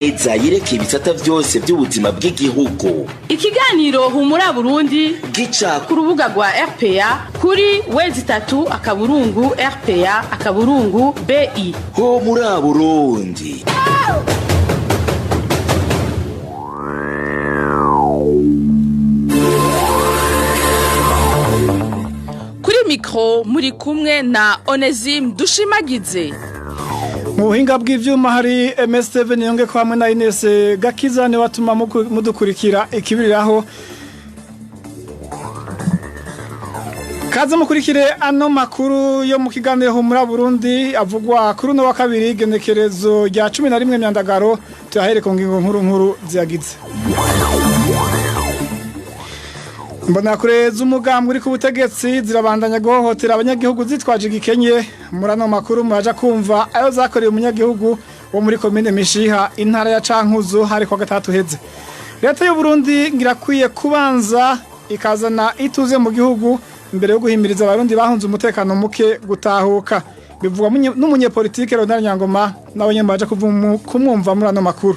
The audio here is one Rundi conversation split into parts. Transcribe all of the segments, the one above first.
Neza yerekeye ibisata vyose by'ubuzima bw'igihugu. Ikiganiro Humura Burundi gica ku rubuga rwa RPA kuri w3.rpa.bi. Humura Burundi. Kuri mikro muri kumwe na Onesime Dushimagize. Mu buhinga bw'ivyuma hari MS7 yonge ko hamwe na Ines Gakiza ni watuma mudukurikira ikibiriraho. Kaze mukurikire ano makuru yo mu kiganiro Humura Burundi avugwa kuri uno wa kabiri, genekerezo rya 11 Myandagaro. Tuyahere ku ngingo nkuru nkuru ziyagize. Mbonakure z'umugambwe uri ku butegetsi zirabandanya guhohotera abanyagihugu zitwaje igikenye. Muri ano makuru muraja kumva ayo zakoreye umunyagihugu wo muri komine Mishiha, intara ya Cankuzo, hari kwa gatatu heze. Leta y'u Burundi ngirakwiye kubanza ikazana ituze mu gihugu mbere yo guhimiriza abarundi bahunze umutekano muke gutahuka, bivugwa n'umunyepolitike Ronald Nyangoma, nawe nyene muraja kumwumva muri ano makuru.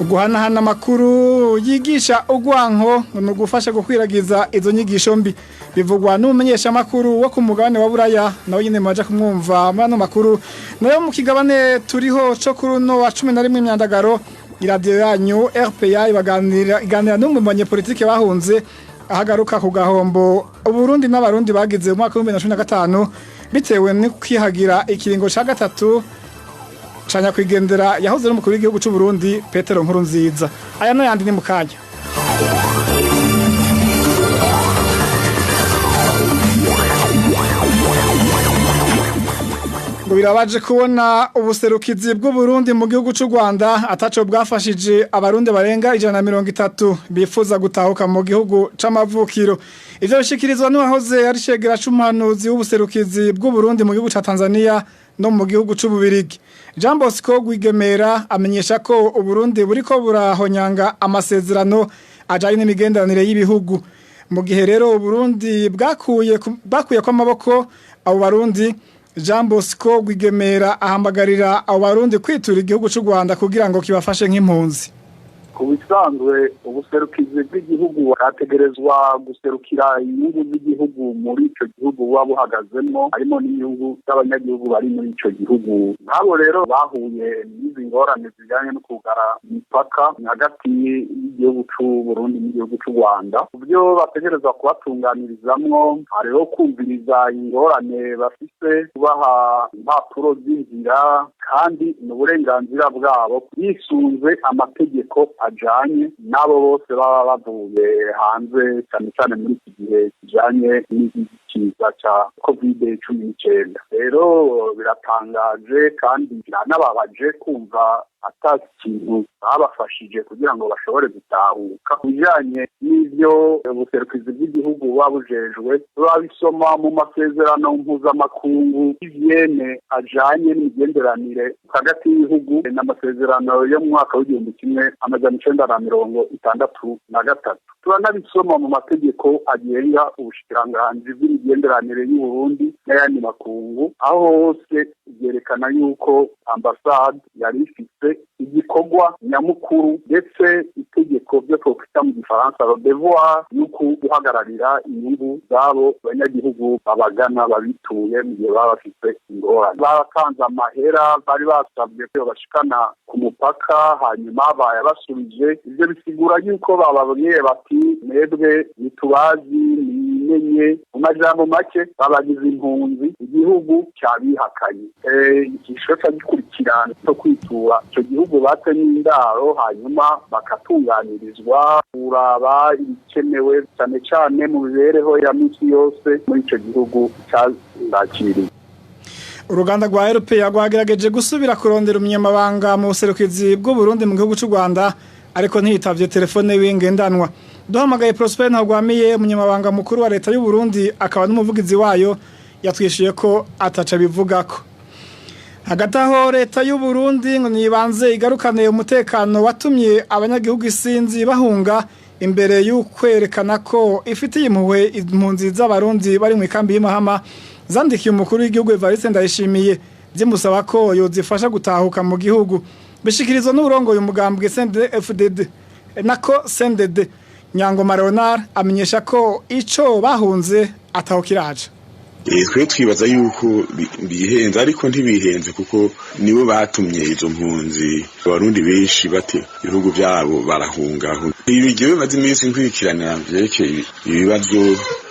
Uguhanahana amakuru yigisha urwanko ni ugufasha gukwiragiza izo nyigisho mbi, bivugwa n'umumenyeshamakuru wo ku mugabane wa Buraya, nawe nyine muraja kumwumva muri ano makuru. Nayo mu kigabane turiho co kuri uno wa 11 Myandagaro, iradiyo yanyu RPA ibaganira iganira n'umwe mu banyepolitike bahunze, ahagaruka ku gahombo Uburundi n'abarundi bagize mu mwaka wa 2015 bitewe no kwihagira ikiringo ca gatatu canya kwigendera yahoze ari umukuru w'igihugu c'u Burundi Petero Nkurunziza. Aya n'ayandi ni mukanya. Ngo birabaje kubona ubuserukizi bw'u Burundi mu gihugu c'u Rwanda ataco bwafashije abarundi barenga 130 bifuza gutahuka mu gihugu c'amavukiro. Ivyo bishikirizwa n'uwahoze ari cegera c'umuhanuzi w'ubuserukizi bw'u Burundi mu gihugu ca Tanzania no mu gihugu c'Ububirigi. Jean Bosco Rwigemera amenyesha ko Uburundi buriko burahonyanga amasezerano ajanye n'imigenderanire y'ibihugu. Mu gihe rero Uburundi bwakuye bakuye ko amaboko abo barundi, Jean Bosco Rwigemera ahamagarira abo barundi kwitura igihugu c'u Rwanda kugira ngo kibafashe nk'impunzi. Ku bisanzwe, ubuserukizi bw'igihugu bwategerezwa guserukira inyungu z'igihugu muri ico gihugu buba buhagazemo, harimo n'inyungu z'abanyagihugu bari muri ico gihugu. Nk'abo rero bahuye n'izi ngorane zijanye no kugara imipaka hagati y'igihugu c'u Burundi n'igihugu c'u Rwanda, mu byo bategerezwa kubatunganirizamwo hariho kumviriza ingorane bafise, kubaha impapuro z'inzira, kandi ni uburenganzira bwabo bisunze amategeko ajanye n'abo bose baba bavuye hanze, cyane cyane muri iki gihe kijanye n'ikiza ca COVID-19. Rero biratangaje kandi biranababaje kumva ata kintu babafashije kugira ngo bashobore gutahuka. Ku bijanye n'ivyo ubuserukizi bw'igihugu buba bujejwe, babisoma mu masezerano mpuzamakungu y'ivyene ajanye n'imigenderanire hagati y'ibihugu, n'amasezerano yo mu mwaka w'1963. Turanabisoma mu mategeko agenga ubushikiranganji bw'imigenderanire y'u Burundi n'ayandi makungu. Aho hose byerekana yuko ambasade yari ifise igikorwa nyamukuru, ndetse itegeko byo twokwita mu gifaransa le devoir, yuko guhagararira inyungu z'abo banyagihugu babagana, babituye mu gihe baba bafise ingorane. Baratanze amahera bari basabwe ko bashikana ku mupaka, hanyuma bayabasubije. Ivyo bisigura yuko bababwiye bati: "Mwebwe ntitubazi, nimenye." Mu majambo make, babagize impunzi, igihugu cyabihakanye. Igisho gikurikirana cyo kwitura ico gihugu batemye indaro, hanyuma bakatunganirizwa, kuraba ibikenewe cyane cyane mu mibereho ya misi yose muri ico gihugu cyabakiriye. Uruganda rwa RPA rwagerageje gusubira kurondera umunyamabanga mu buserukizi bw'u Burundi mu gihugu c'u Rwanda, ariko ntiyitavye telefone yiwe ngendanwa. Duhamagaye Prosper Ntagwamiye, umunyamabanga mukuru wa leta y'u Burundi akaba n'umuvugizi wayo, yatwishuye ko ataca bivugako. Hagati aho, leta y'u Burundi ngo nibanze igarukane umutekano watumye abanyagihugu isinzi bahunga, imbere y'ukwerekana ko ifitiye impuhwe impunzi z'abarundi bari mu ikambi y'Imahama zandikiye umukuru w'igihugu Evariste Ndayishimiye zimusaba ko yozifasha gutahuka mu gihugu. Bishikirizwa n'urongoye umugambwe CNDD-FDD nako CNDD Nyangoma Leonard, amenyesha ko ico bahunze ataho kiraje. Twe twibaza yuko bihenze, ariko ntibihenze, kuko nibo batumye izo mpunzi. Abarundi benshi bate ibihugu byabo barahunga. Ibi gihe bimaze iminsi nkurikirana vyerekeye ibibazo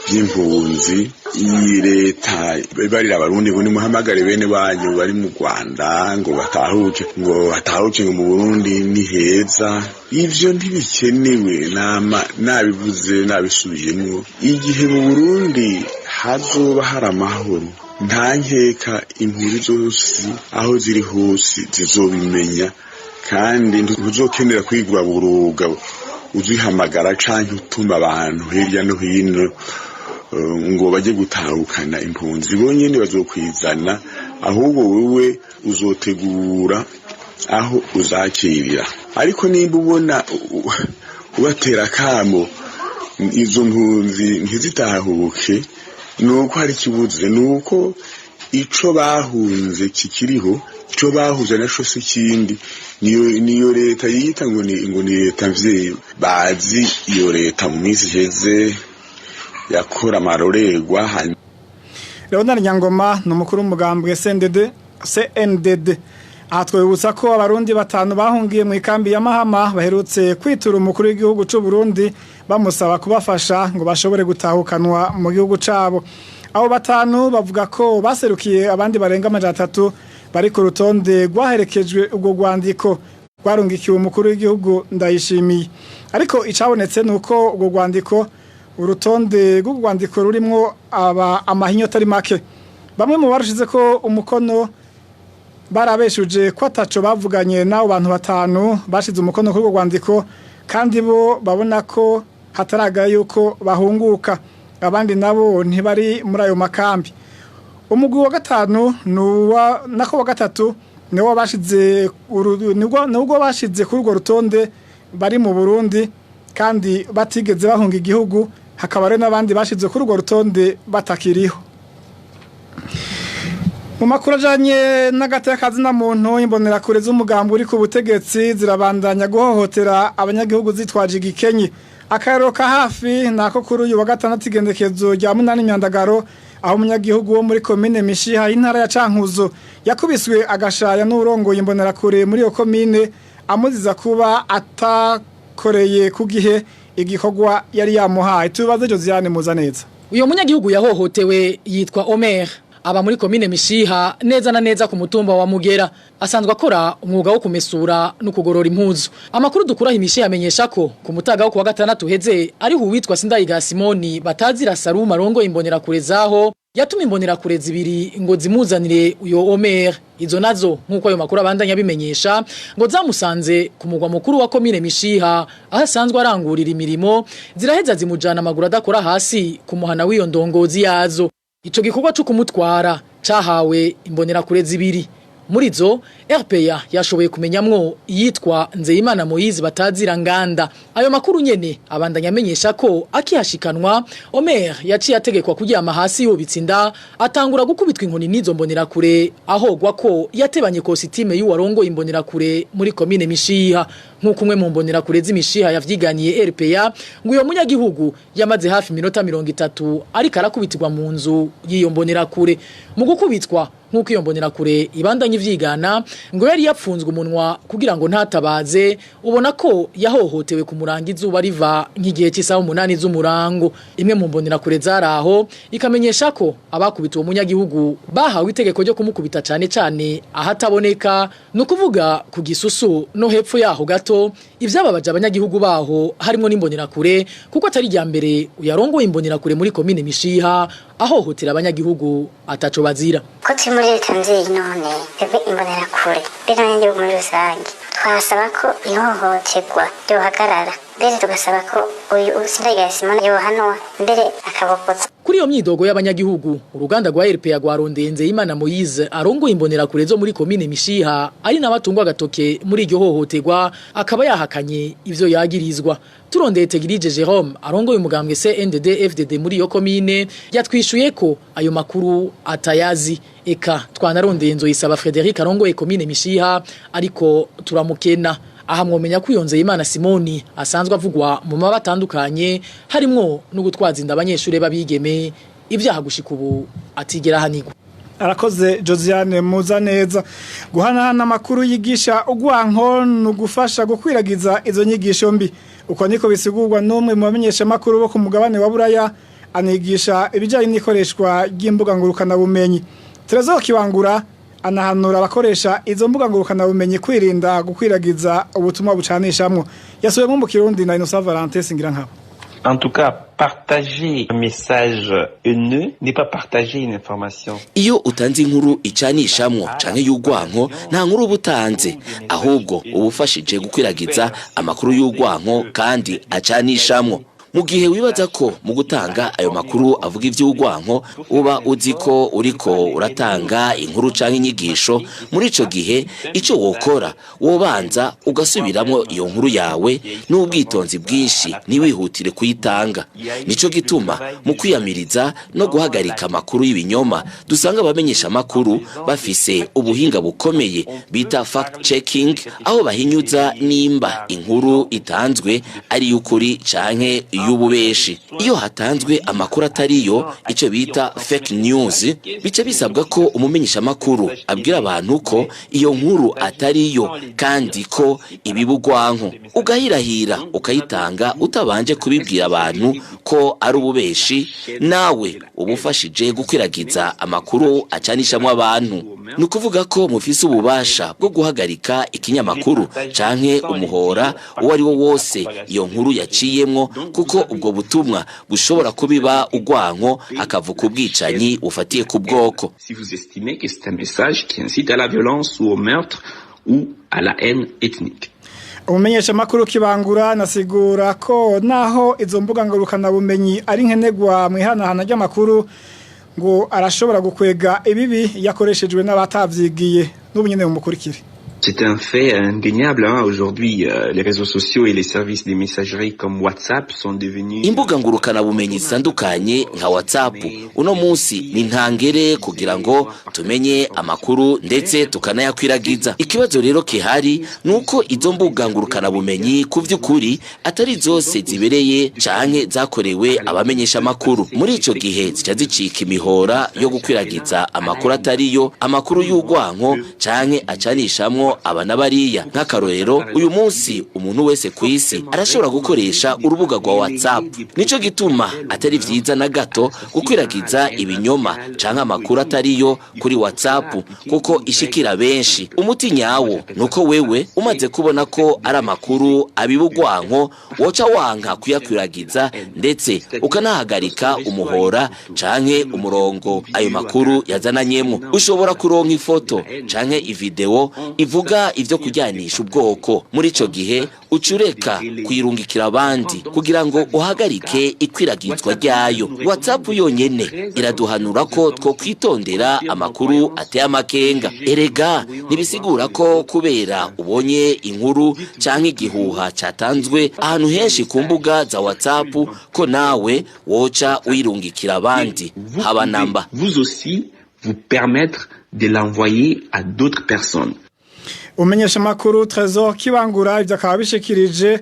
by'impunzi, iyi leta ibarira abarundi ngo nimuhamagare bene banyu bari mu Rwanda ngo batahuke, ngo batahuke, ngo mu Burundi ni heza. Ivyo ntibikenewe, nama nabivuze nabisubiyemwo. Igihe mu Burundi hazoba hari amahoro, nta nkeka impunzi zose aho ziri hose zizobimenya, kandi ntuzokenera kwigura buruga uzihamagara canke utuma abantu hirya no hino ngo bajye gutahukana impunzi. Bonyene bazokwizana, ahubwo wewe uzotegura aho uzakirira. Ariko nimba ubona ubatera akamo izo mpunzi ntizitahuke, nuko hari ikibuze, nuko ico bahunze kikiriho. Ico bahuze naco si kindi, niyo leta yiyita ngo ni leta mvyeyi. Bazi iyo leta mu minsi iheze yakora amarorerwa hanyuma. Leonard Nyangoma ni umukuru w'umugambwe CNDD CNDD. Aha twibutsa ko abarundi batanu bahungiye mu ikambi ya Mahama baherutse kwitura umukuru w'igihugu c'u Burundi bamusaba kubafasha ngo bashobore gutahukanwa mu gihugu cabo. Abo batanu bavuga ko baserukiye abandi barenga 300 bari ku rutonde rwaherekejwe ubwo rwandiko rwarungikiwe umukuru w'igihugu Ndayishimiye. Ariko icabonetse nuko ubwo rwandiko, urutonde rw'urwandiko rurimwo aba amahinyo atari make. Bamwe mu barushize ko umukono barabeshuje ko ataco bavuganye n'abo bantu batanu bashize umukono kuri urwo rwandiko, kandi bo babona ko hataragara yuko bahunguka. Abandi nabo ntibari muri ayo makambi. Umugwi wa gatanu nuwa nako wa gatatu niwo bashize nubwo bashize kuri urwo rutonde bari mu Burundi kandi batigeze bahunga igihugu, hakaba rero n'abandi bashize kuri urwo rutonde batakiriho. Mu makuru ajanye n'agateka na muntu, imbonerakure z'umugambi uri ku butegetsi zirabandanya guhohotera abanyagihugu zitwaje igikenye. Akarero ka hafi nako kuri uyu wa gatandatu, igendekezo rya 8 Myandagaro, aho umunyagihugu wo muri komine Mishiha, intara ya Cankuzo, yakubiswe agashaya n'urongoye imbonerakure muri iyo komine, amuziza kuba atakoreye ku gihe igikorwa yari yamuhaye. Tubaze Josiane Muzaneza. Uyo munyagihugu yahohotewe yitwa Omer, aba muri komine Mishiha, neza na neza ku mutumba wa Mugera. Asanzwe akora umwuga wo kumesura no kugorora impuzu. Amakuru dukuraho Imishiha amenyesha ko ku mutaga wo kuwa gatandatu heze ariho uwitwa Sindayiga Simoni batazira Saruma rongo imbonera kure zaho yatuma imbonera kure zibiri ngo zimuzanire uyo Omer. Izo nazo, nkuko ayo makuru abandanya bimenyesha, ngo zamusanze ku mugwa mukuru wa komine Mishiha aho asanzwe arangurira imirimo, ziraheza zimujana amaguru adakora hasi ku muhana w'iyo ndongozi yazo. Ico gikorwa cyo kumutwara cahawe imbonerakure zibiri. Muri zo RPA yashoboye kumenyamwo iyitwa Nzeyimana Moyizi batazira Nganda. Ayo makuru nyene abandanya amenyesha ko akihashikanwa Omer yaciye ategekwa kuryama hasi yubitse inda, atangura gukubitwa inkoni n'izo mbonerakure, ahogwa ko yatebanye kositime y'uwarongo imbonerakure muri komine Mishiha. Nk'uko umwe mu mbonerakure z'imishiha yavyiganiye RPA, ngo uyo munyagihugu yamaze hafi minota 30 ariko arakubitirwa mu nzu y'iyo mbonerakure. Mu gukubitwa, nk'uko iyo mbonerakure ibandanye ivyigana, ngo yari yapfunzwe umunwa kugira ngo ntatabaze. Ubona ko yahohotewe ku murango izuba riva nk'igihe cy'isaha 8 z'umurango. Imwe mu mbonerakure zaraho ikamenyesha ko abakubita uwo munyagihugu bahawe itegeko ryo kumukubita cane cane ahataboneka, ni ukuvuga ku gisusu no hepfo yaho gato. Ivyababaje abanyagihugu baho harimo n'imbonerakure, kuko atari irya mbere uyarongoye imbonerakure muri komine Mishiha ahohotera abanyagihugu ataco bazira. Ko turi muri leta nziyi, none twebwe imbonerakure mbere n'abanyagihugu muri rusange twasaba ko ihohoterwa ryohagarara, mbere tugasaba ko uyu Sindayigaya Simoni yohanwa, mbere akabogozwa. Kuri Kuri iyo myidogo y'abanyagihugu, uruganda rwa RPA rwarondeye Nzeyimana Moise arongoye imbonerakure zo muri komine Mishiha, ari nabatungwa agatoke muri iryo hohoterwa, akaba yahakanye ivyo yagirizwa. Turondeye Tegirije Jerome arongoye umugambwe CNDD FDD muri iyo komine, yatwishuye ko ayo makuru atayazi. Eka twanarondeye Nzoyisaba Frederic arongoye komine Mishiha, ariko turamukena. Aha mwomenya ko iyo Nzeyimana Simoni asanzwe avugwa mu maba atandukanye, harimwo no gutwaza inda abanyeshure b'abigeme, ivyaha gushika ubu atigera ahanirwa. Arakoze Josiane Muzaneza. Guhanahana amakuru yigisha ugwanko ni ugufasha gukwiragiza izo nyigisho mbi. Uko niko bisigurwa n'umwe mu bamenyesha makuru bo ku mugabane wa Buraya, anigisha ibijyanye n'ikoreshwa ry'imbuga ngurukanabumenyi. Trezor Kibangura anahanura abakoresha izo mbuga ngurukanabumenyi kwirinda gukwiragiza ubutumwa bucanishamwo. Yasubiyemo mu Kirundi na Innocent Valentin Singirankabo. En tout cas, partager un message haineux n'est pas partager une information. Iyo utanze inkuru icanishamwo canke y'urwanko, nta nkuru uba utanze, ahubwo uba ufashije gukwiragiza amakuru y'urwanko kandi acanishamwo. Mu gihe wibaza ko mu gutanga ayo makuru avuga ivy'urwanko uba uzi ko uriko uratanga inkuru canke inyigisho, muri ico gihe ico wokora, wobanza ugasubiramwo iyo nkuru yawe n'ubwitonzi bwinshi, ntiwihutire kuyitanga. Nico gituma mu kwiyamiriza no guhagarika amakuru y'ibinyoma dusanga abamenyesha amakuru bafise ubuhinga bukomeye bita fact checking, aho bahinyuza nimba inkuru itanzwe ari y'ukuri canke y'ububeshi. Iyo hatanzwe amakuru atariyo, ico bita fake news, bica bisabwa ko umumenyesha amakuru abwira abantu ko iyo nkuru atariyo kandi ko ibibugwanko, ugahirahira ukayitanga utabanje kubibwira abantu ko ari ububeshi, nawe uba ufashije gukwiragiza amakuru acanishamwo abantu. Ni ukuvuga ko mufise ububasha bwo guhagarika ikinyamakuru canke umuhora uwo ari wo wose iyo nkuru yaciyemwo, kuko ubwo butumwa bushobora kubiba urwanko, hakavuka ubwicanyi bufatiye ku bwoko. Si vous estimez que c'est un message qui incite à la violence ou au meurtre ou à la haine ethnique. Umumenyesha makuru Kibangura nasigura ko naho izo mbuga ngurukanabumenyi ari nkenerwa mu ihanahana ry'amakuru, ngo arashobora gukwega ibibi yakoreshejwe n'abatavyigiye. N'ubu nyene mumukurikire. C'est un fait indéniable, hein. Aujourd'hui, les réseaux sociaux et les services des messageries comme WhatsApp sont devenus Imbuga ngurukanabumenyi zitandukanye nka WhatsApp uno munsi ni ntangere kugira ngo tumenye amakuru ndetse tukanayakwiragiza. Ikibazo rero kihari ni uko izo mbuga ngurukanabumenyi ku vy'ukuri atari zose zibereye canke zakorewe abamenyesha amakuru. Muri ico gihe zica zicika imihora yo gukwiragiza amakuru atariyo, amakuru y'urwanko canke acanishamwo aba na bariya. Nk'akarorero, uyu munsi umuntu wese ku isi arashobora gukoresha urubuga rwa WhatsApp. Nico gituma atari vyiza na gato gukwiragiza ibinyoma canke amakuru atariyo kuri WhatsApp, kuko ishikira benshi. Umuti nyawo nuko wewe umaze kubona ko ari amakuru abibugwanko, woca wanka kuyakwiragiza, ndetse ukanahagarika umuhora canke umurongo ayo makuru yazananyemwo. Ushobora kuronka ifoto canke ivideo ivuga ivyo kujyanisha ubwoko, muri ico gihe ucureka kuyirungikira abandi kugira ngo uhagarike ikwiragizwa ryayo. WhatsApp yonyene iraduhanura ko twokwitondera amakuru ateye amakenga. Erega ntibisigura ko kubera ubonye inkuru canke igihuha catanzwe ahantu henshi ku mbuga za WhatsApp ko nawe woca uyirungikira abandi, haba namba. Vous aussi vous permettre de l'envoyer à d'autres personnes. Umenyesha makuru Trésor Kibangura ivyo akaba bishikirije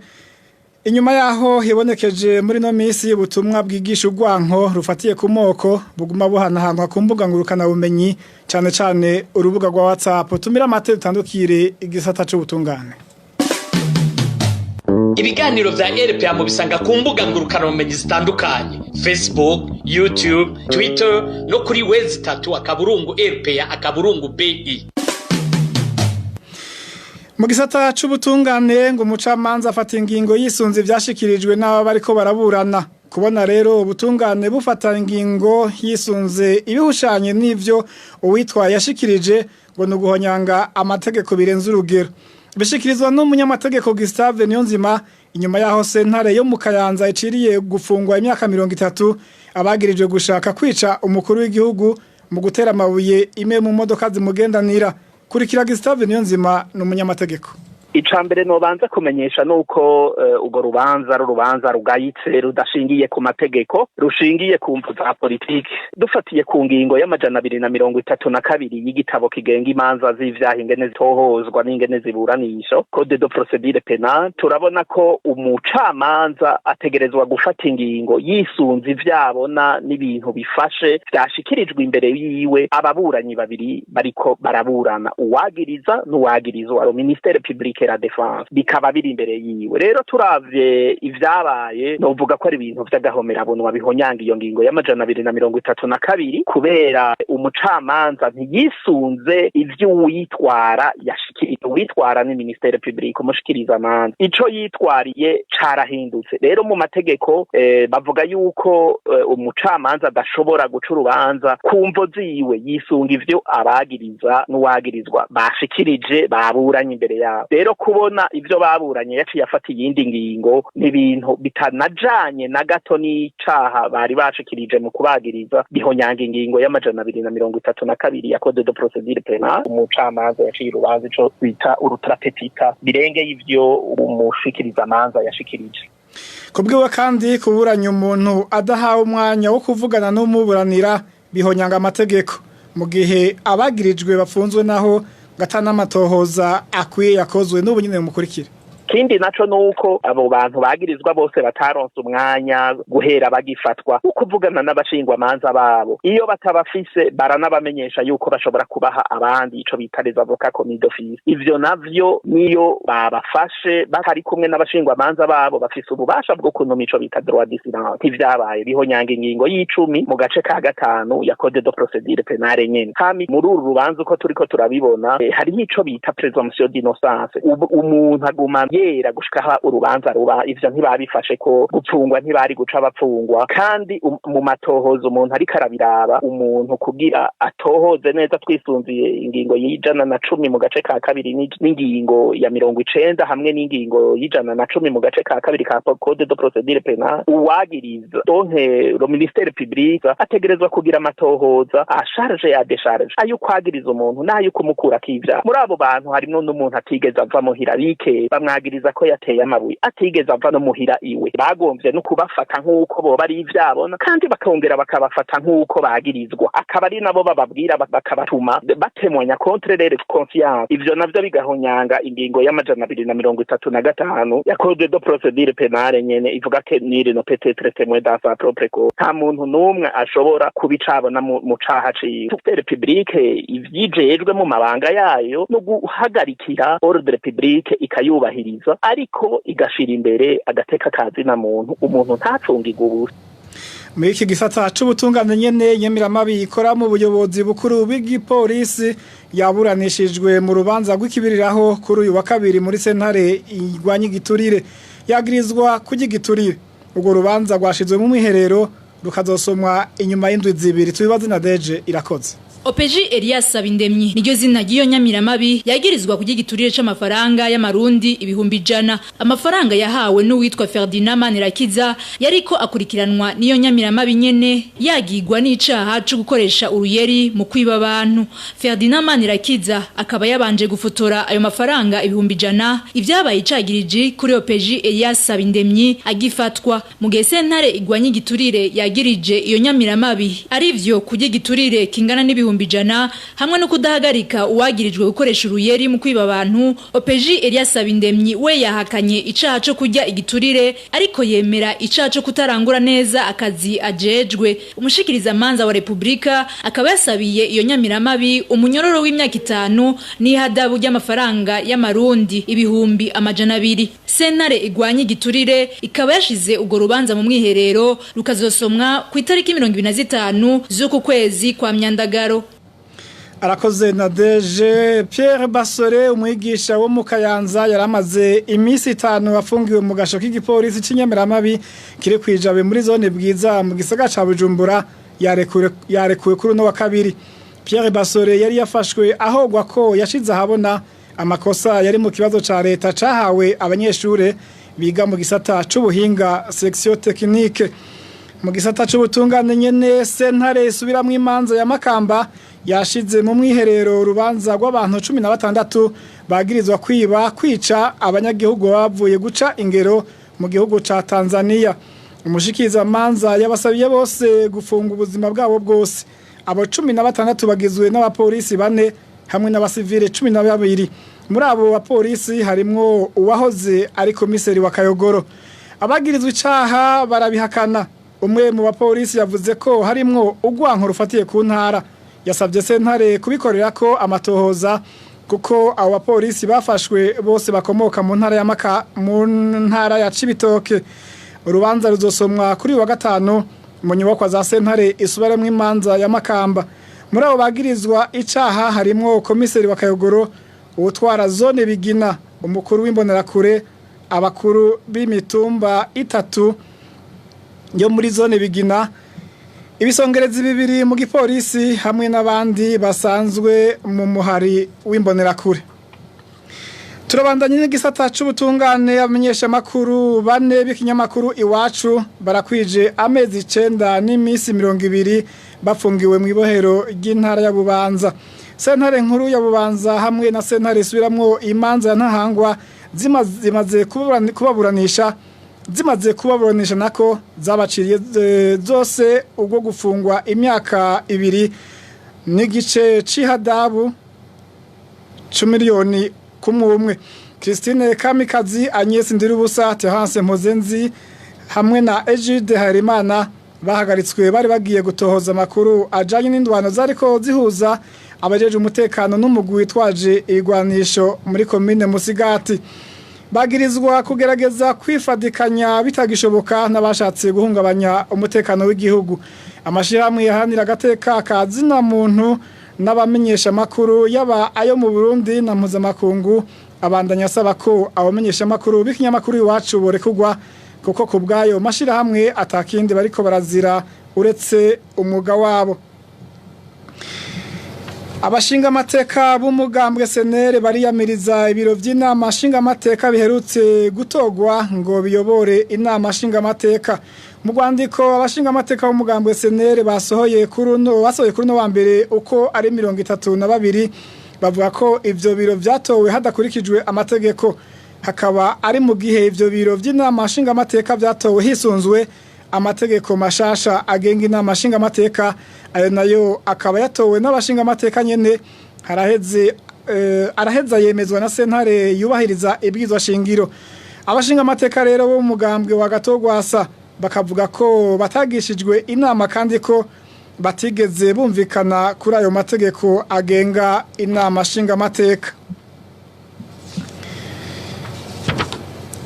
inyuma yaho hibonekeje muri no minsi ubutumwa bwigisha urwanko rufatiye ku moko buguma buhanahanwa ku mbuga ngurukana bumenyi, cane cane urubuga rwa WhatsApp. Tumira amate, dutandukire igisata c'ubutungane. Ibiganiro vya RPA mubisanga ku mbuga ngurukanabumenyi zitandukanye: Facebook, YouTube, Twitter no kuri w3.rpa.bi. Mu gisata c'ubutungane, ngo umucamanza afata ingingo yisunze ivyashikirijwe n'aba bariko baraburana. Kubona rero ubutungane bufata ingingo yisunze ibihushanye n'ivyo uwitwaye yashikirije, ngo ni uguhonyanga amategeko birenze urugero. Bishikirizwa n'umunyamategeko Gustave Niyonzima inyuma yaho sentare yo mu Kayanza iciriye gufungwa imyaka 30 abagirijwe gushaka kwica umukuru w'igihugu mu gutera amabuye imwe mu modoka zimugendanira. Kurikira Gustave Niyonzima ni umunyamategeko. Icambere nobanza kumenyesha nuko urwo rubanza ari urubanza rugayitse, rudashingiye ku mategeko, rushingiye ku mvu za politiki. Dufatiye ku ngingo ya 232 y'igitabo kigenga imanza z'ivyaha, ingene zitohozwa n'ingene ziburanisha, code de procédure pénale, turabona ko umucamanza ategerezwa gufata ingingo yisunze ivyabona n'ibintu bifashe vyashikirijwe imbere yiwe, ababuranyi babiri bariko baraburana, uwagiriza n'uwagirizwa, le ministère public et la défense, bikaba biri imbere yiwe. Rero turavye ivyabaye, novuga ko ari ibintu vy'agahomerabunwa bihonyanga iyo ngingo ya 232, kubera umucamanza ntiyisunze ivyo uwitwara yashikirije. Uwitwara ni ministère public, umushikiriza amanza. Ico yitwariye carahindutse. Rero mu mategeko bavuga yuko umucamanza adashobora guca urubanza ku mvo ziwe, yisunga ivyo abagiriza n'uwagirizwa bashikirije, baburanye imbere yabo. Rero kubona ivyo baburanye yaciye afata iyindi ngingo, ni ibintu bitanajanye na gato n'icaha bari bashikirije mu kubagiriza, bihonyanga ingingo ya 232 ya code de procédure pénale. Umucamanza yaciye urubanza ico bita ultra petita, birengeye ivyo umushikiriza amanza yashikirije. Kubwiwe kandi, kuburanya umuntu adahawe umwanya wo kuvugana n'umuburanira bihonyanga amategeko, mu gihe abagirijwe bafunzwe, naho gatanamatohoza akwiye yakozwe. N'ubu nyine mukurikire. Kindi naco nuko abo bantu bagirizwa bose bataronse umwanya guhera bagifatwa wo kuvugana n'abashingwamanza babo. Iyo batabafise, baranabamenyesha yuko bashobora kubaha abandi, ico bita les avocats commis d'office. Ivyo navyo, niyo babafashe batari kumwe n'abashingwamanza babo, bafise ububasha bwo kunuma, ico bita droit de silence. Ntivyabaye, bihonyanga ingingo ya 10 mu gace ka gatanu ya code de procédure pénale nyene. Hami muri uru rubanza, uko turiko turabibona, hariho ico bita présomption d'innocence. Umuntu aguma yera gushika aho urubanza ruba. Ivyo ntibabifashe ko gupfungwa, ntibari guca bapfungwa. Kandi mu matohoza, umuntu ariko arabiraba, umuntu kugira atohoze neza, twisunziye ingingo ya 110 mu gace ka kabiri n'ingingo ya 90 hamwe n'ingingo ya 110 mu gace ka kabiri ka code de procédure pénale, uwagiriza, donc le ministère public, ategerezwa kugira amatohoza à charge, à décharge, ayo kwagiriza umuntu n'ayo kumukurako ivyaha. Muri abo bantu harimwo n'umuntu atigeze ava muhira, bike bamwagiriza ko yateye amabuye, atigeze ava no muhira iwe. Bagomvye no kubafata nk'uko boba ari ivyabona, kandi bakongera bakabafata nk'uko bagirizwa, akaba ari nabo bababwira, bakabatuma batemonya contre leur conscience. Ivyo navyo bigahonyanga ingingo ya 235 ya code de procédure pénale nyene, ivuga ko nul ne peut être témoin dans sa propre cause. Nta muntu n'umwe ashobora kubicabona mu caha ciwe. Ministère public ivyijejwe mu mabanga yayo no guhagarikira ordre public, ikayubahiriza, ariko igashira imbere agateka kazina muntu, umuntu ntacungirwe ubusa. Muri iki gisata c'ubutungane nyene, nyemiramabi ikora mu buyobozi bukuru bw'igipolisi yaburanishijwe mu rubanza rw'ikibiriraho kuri uyu wa kabiri muri sentare igwanya igiturire, yagirizwa kurya igiturire. Urwo rubanza rwashizwe mu mwiherero, rukazosomwa inyuma y'indwi 2. Tubibaze na Deje Irakoze. Opeji Elias Sabindemyi niryo zina ry'iyo nyamiramabi yagirizwa kurya igiturire c'amafaranga y'amarundi 100,000, amafaranga yahawe n'uwitwa Ferdinand Manirakiza, yariko akurikiranwa n'iyo nyamiramabi nyene, yagigwa n'icaha co gukoresha uruyeri mu kwiba abantu. Ferdinand Manirakiza akaba yabanje gufotora ayo mafaranga 100,000, ivyabaye icagiriji kuri Opeji Elias Sabindemyi agifatwa. Mu gihe sentare igwanya igiturire yagirije iyo nyamiramabi arivyo kurya igiturire kingana n'100,000 hamwe no kudahagarika uwagirijwe gukoresha uruyeri mu kwiba abantu, Opeji Elias Sabindemyi we yahakanye icaha co kurya igiturire, ariko yemera icaha co kutarangura neza akazi ajejwe. Umushikiriza manza wa Republika akaba yasabiye iyo nyamiramabi umunyororo w'imyaka 5 n'ihadabu ry'amafaranga y'amarundi 200,000. Sentare igwanya igiturire ikaba yashize urwo rubanza mu mwiherero, rukazosomwa ku itariki 25 z'uku kwezi kwa Myandagaro. Arakoze na Deje. Pierre Basore, umwigisha wo mu Kayanza, yaramaze iminsi 5 afungiwe mu gasho k'igipolisi c'inyamiramabi kiri kwijabe muri zone Bwiza mu gisagara ca Bujumbura, yarekuwe kuri uno wa kabiri. Pierre Basore yari yafashwe ahogwa ko yashize ahabona Amakosa yari mu kibazo ca leta cahawe abanyeshure biga mu gisata c'ubuhinga, section technique. Mu gisata c'ubutungane nyene, sentare isubiramwo imanza ya Makamba yashize mu mwiherero urubanza rw'abantu 16 bagirizwa kwiba, kwica abanyagihugu bavuye guca ingero mu gihugu ca Tanzania. Umushikiza manza yabasabiye bose gufunga ubuzima bwabo bwose. Abo 16 bagizwe n'abapolisi bane hamwe n'abasivile 12. Muri abo bapolisi harimwo uwahoze ari komiseri wa Kayogoro. Abagirizwa icaha barabihakana. Umwe mu bapolisi yavuze ko harimwo urwanko rufatiye ku ntara. Yasabye sentare kubikorera ko amatohoza, kuko abo bapolisi bafashwe bose bakomoka mu ntara ya Maka, mu ntara ya Cibitoke. Urubanza ruzosomwa kuri uyu wa gatanu mu nyubakwa za sentare isubiramwo imanza ya Makamba. Muri abo bagirizwa icaha harimwo komiseri wa Kayogoro, uwutwara zone Bigina, umukuru w'imbonerakure, abakuru b'imitumba itatu yo muri zone Bigina, ibisongerezi bibiri mu gipolisi hamwe n'abandi basanzwe mu muhari w'imbonerakure. Turabandanye n'igisata c'ubutungane. Abamenyesha makuru bane b'ikinyamakuru Iwacu barakwije amezi 9 n'iminsi 20 bafungiwe mu ibohero ry'intara ya Bubanza. Sentare nkuru ya Bubanza hamwe na sentare isubiramwo imanza ya Ntahangwa zimaze kubaburanisha nako zabaciriye zose ubwo gufungwa imyaka 2 n'igice c'ihadabu c'umiliyoni kumwe umwe. Christine Kamikazi, Agnes Ndirubusa, Terence Mpozenzi hamwe na Egide Harimana bahagaritswe bari bagiye gutohoza amakuru ajanye n'indwano zariko zihuza abajeje umutekano n'umugwi witwaje ibigwanisho muri komine Musigati. Bagirizwa kugerageza kwifadikanya bitagishoboka n'abashatse guhungabanya umutekano w'igihugu. Amashirahamwe yahanira agateka ka zina muntu n'abamenyesha makuru, yaba ayo mu Burundi na mpuzamakungu, abandanya asaba ko abamenyesha makuru b'ikinyamakuru Iwacu borekugwa, kuko ku bwayo mashirahamwe atakindi bariko barazira uretse umwuga wabo. Abashinga amateka b'umugambwe CNL bariyamiriza ibiro by'inama nshinga amateka biherutse gutogwa ngo biyobore inama nshinga amateka. Mu rwandiko abashinga amateka b'umugambwe CNL basohoye kuri uno wa mbere uko ari 32, bavuga ko ivyo biro vyatowe hadakurikijwe amategeko. Hakaba ari mu gihe ivyo biro by'inama nshinga amateka vyatowe hisunzwe amategeko mashasha agenga inama nshinga amateka, ayo nayo akaba yatowe n'abashinga amateka nyene haraheze araheza yemezwa na sentare yubahiriza ibwirizwa shingiro. Abashinga amateka rero bo mu mugambwe wa Gatogwasa bakavuga ko batagishijwe inama, kandi ko batigeze bumvikana kuri ayo mategeko agenga inama nshinga amateka.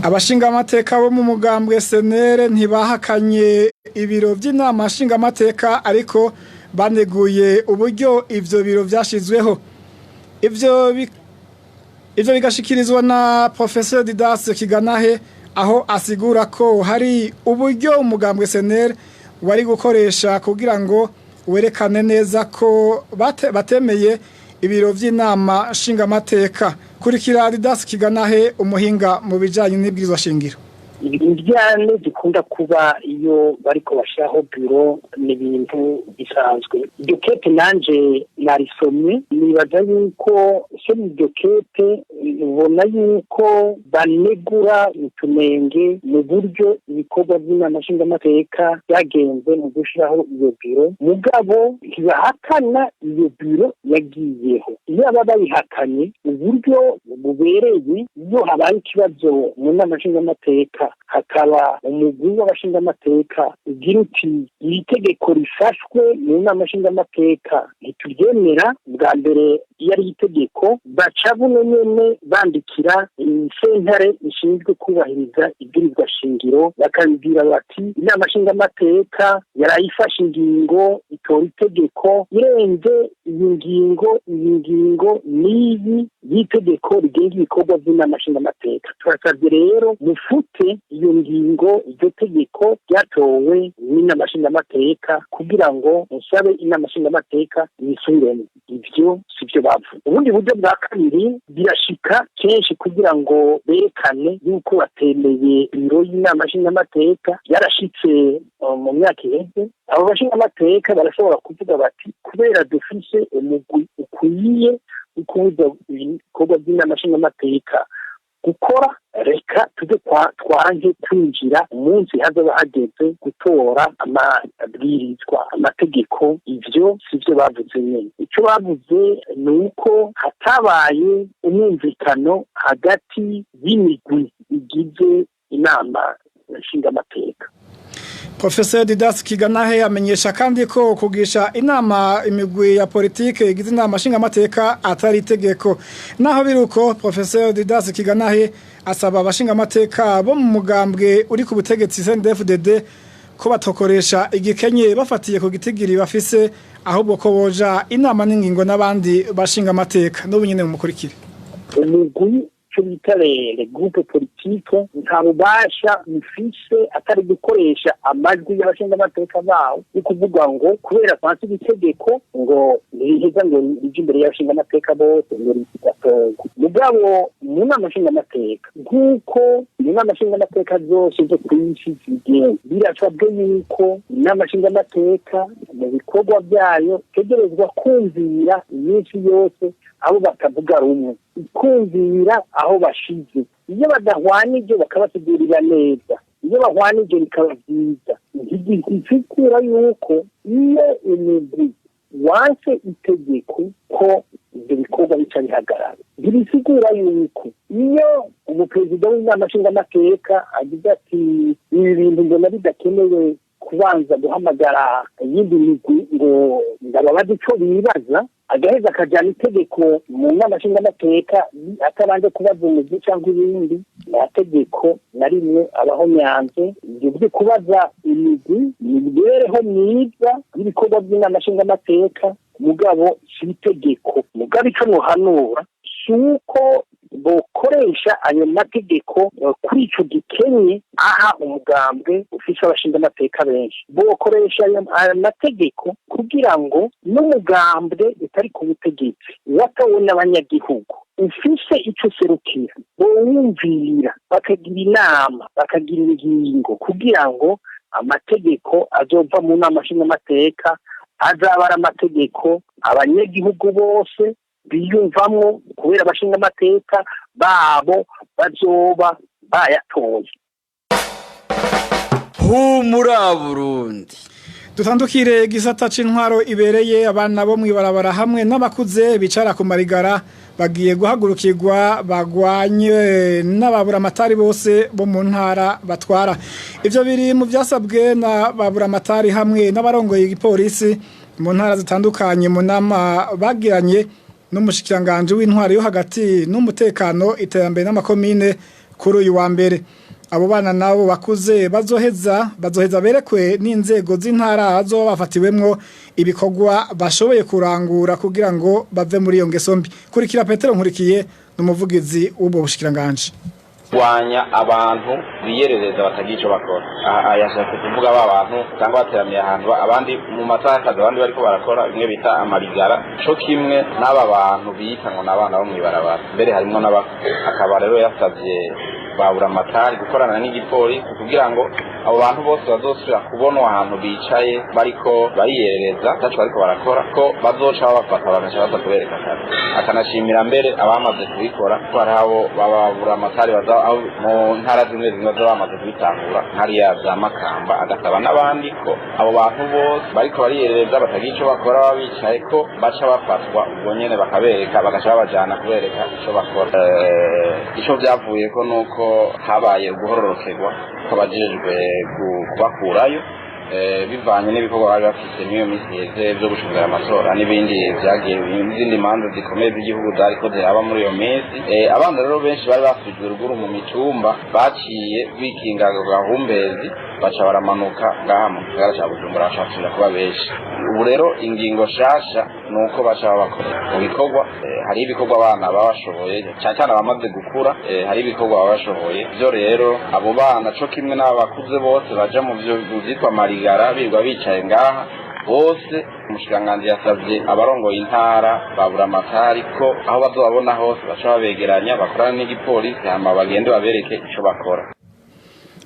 Abashinga amateka bo mu mugambwe CNL ntibahakanye ibiro by'inama nshinga amateka, ariko baneguye uburyo ivyo biro vyashizweho. Ivyo bigashikirizwa na Professeur Didas Kiganahe, aho asigura ko hari uburyo umugambwe CNL wari gukoresha kugira ngo werekane neza ko batemeye ibiro vy'inama nshingamateka. Kurikira Didas Kiganahe, umuhinga mu bijanye n'ibwirizwa shingiro. Indyane zikunda kuba iyo bariko bashiraho biro ni ibintu bisanzwe. Iryo kete nanje narisomye, nibaza yuko somye iryo kete ubona yuko banegura utunenge mu buryo ibikorwa by'inama nshingamateka byagenze mu gushiraho iyo biro, mugabo ntibahakana iyo biro yagiyeho. Iyo baba bayihakanye, uburyo bubereye, iyo habaye ikibazo mu nama nshingamateka, hakaba umugwi w'abashingamateka ugira uti: "Iri tegeko rifashwe mu nama nshingamateka ntituryemera." Bwa mbere iyo ari itegeko, baca buno nyene bandikira sentare ishinzwe kubahiriza ibwirizwa shingiro, bakabibwira bati: "Inama nshingamateka yarayifashe ingingo, itora itegeko irenze iyi ngingo, iyi ngingo n'iyi y'itegeko rigenga ibikorwa by'inama nshingamateka." Turabasabye rero mufute iyo ngingo, iryo tegeko ryatowe n'inama nshingamateka, kugira ngo musabe inama nshingamateka yisubiremo. Ivyo sivyo bavuze. Ubundi buryo bwa kabiri, birashika kenshi kugira ngo berekane yuko batemeye biro y'inama nshingamateka. Yarashitse mu myaka iheze, abo bashingamateka barashobora kuvuga bati: "Kubera dufise umugwi ukwiye ukubuza ibikorwa by'inama nshingamateka gukora, reka tuze twange kwinjira umunsi hazoba hageze gutora amabwirizwa, amategeko." Ivyo sivyo bavuze nyene. Ico bavuze ni uko hatabaye umwumvikano hagati y'imigwi igize inama nshingamateka. Professor Didas Kiganahe amenyesha kandi ko kugisha inama imigwi ya politike igize inama nshingamateka atari itegeko. Naho biruko, Professor Didas Kiganahe asaba abashingamateka bo mu mugambwe uri ku butegetsi CNDD-FDD ko batokoresha igikenye bafatiye ku gitigiri bafise, ahubwo ko boja inama n'ingingo n'abandi bashingamateka. N'ubu nyene mumukurikire. Umugwi, icyo bita les groupes politiques, nta bubasha bifise atari gukoresha amajwi y'abashingamateka bawo, ni kuvuga ngo kubera kwansi itegeko ngo riheza ngo rije imbere y'abashingamateka bose ngo rigatorwa. Mugabo mu nama nshingamateka, nk'uko mu nama nshingamateka zose zo ku isi zigenda, birasabwe yuko inama nshingamateka mu bikorwa byayo itegerezwa kumvira iminsi yose abo batavuga rumwe, ikumvira aho bashize. Iyo badahwanije bakabasigurira neza, iyo bahwanije bikaba byiza. Ntigisigura yuko iyo imigwi wanse itegeko ko ibyo bikorwa bica bihagarara. Ntibisigura yuko iyo umuperezida w'inama nshingamateka agize ati: "Ibi bintu mbona bidakenewe kubanza guhamagara iyindi migwi ngo ndababaze icyo bibaza", agaheza akajyana itegeko mu nama nshingamateka atabanje kubaza umugwi cyangwa ibindi. Nta tegeko na rimwe abaho nyanze. Ibyo byo kubaza imigwi ni imibereho myiza y'ibikorwa by'inama nshingamateka, mugabo si itegeko. Mugabo icyo muhanura si uko bokoresha ayo mategeko kuri ico gikenye aha umugambwe ufise abashingamateka benshi. Bokoresha ayo mategeko kugira ngo n'umugambwe utari ku butegetsi, watowe n'abanyagihugu, ufise ico userukira, bowumvira, bakagira inama, bakagira ingingo, kugira ngo amategeko azova mu nama nshingamateka azaba ari amategeko abanyagihugu bose biyumvamwo, kubera abashingamateka babo bazoba bayatoye. Humura Burundi. Dutandukire gisata c'intwaro ibereye. Abana bo mwibarabara hamwe n'abakuze bicara ku marigara bagiye guhagurukirwa, bagwanye n'ababura amatari bose bo mu ntara batwara. Ivyo biri mu vyasabwe na babura amatari hamwe n'abarongoye igipolisi mu ntara zitandukanye mu nama bagiranye n'umushikiranganje w'intwaro yo hagati n'umutekano, iterambere n'amakomine kuri uyu wa mbere. Abo bana nabo bakuze bazoheza berekwe n'inzego z'intara bazoba bafatiwemwo ibikorwa bashoboye kurangura kugira ngo bave muri iyo ngeso mbi. Kurikira Petero Nkurikiye, n'umuvugizi w'ubwo bushikiranganje. Kurwanya abantu biyerereza batagira icyo bakora. Aha yashatse kuvuga ba bantu usanga bateramiye ahantu, abandi mu masaha y'akazi, abandi bariko barakora bimwe bita amarigara, co kimwe n'aba bantu bita ngo n'abana bo mw'ibarabara, mbere harimwo n'abakuze. Akaba rero yasavye babura amatari gukorana n'igipolisi kugira ngo abo bantu bose bazosubira kubonwa ahantu bicaye bariko bariyerereza ataco bariko barakora, ko bazoca babafata bagaca baza kubereka akazi. Akanashimira mbere abamaze kubikora, ko hariho abo bababura amatari baza aho mu ntara zimwe zimwe baza bamaze kubitangura, hariya za Makamba. Agasaba n'abandi ko abo bantu bose bariko bariyerereza batagira ico bakora, baba bicaye, ko baca bafatwa ubwo nyene bakabereka, bagaca babajana kubereka ico bakora. Ico vyavuyeko nuko habaye uguhororokerwa kw'abajejwe kubakurayo, bivanye n'ibikorwa bari bafise n'iyo minsi iheze vyo gucungira amatora n'ibindi vyagiye, n'izindi manza zikomeye z'igihugu zariko ziraba muri iyo minsi. Abana rero benshi bari basubijwe ruguru mu mitumba baciye bikinga gahumbezi, baca baramanuka ngaha mu gisagara ca Bujumbura, baca basubira kuba benshi. Ubu rero ingingo shasha Ni uko baca babakorera mu bikorwa. Hari ibikorwa abana baba bashoboye, cyane cyane abamaze gukura. Hari ibikorwa baba bashoboye. Byo rero abo bana co kimwe n'aba bakuze bose baja mu vyitwa marigara, birirwa bicaye ngaha bose, umushikiranganji yasavye abarongoye intara ba Buramatari ko aho bazobabona hose baca babegeranya, bakorana n'igipolisi, hama bagende babereke ico bakora.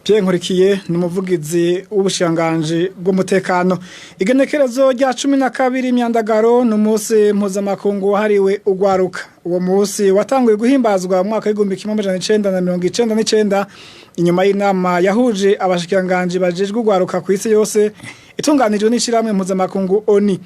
Pierre Nkurikiye ni umuvugizi w'ubushikiranganji bw'umutekano. Igenekerezo rya 12 Myandagaro ni umunsi mpuzamakungu wahariwe ugwaruka. Uwo munsi watanguye guhimbazwa mu mwaka w'1999, inyuma y'inama yahuje abashikiranganji bajejwe ugwaruka ku isi yose, itunganijwe n'ishirahamwe mpuzamakungu ONU.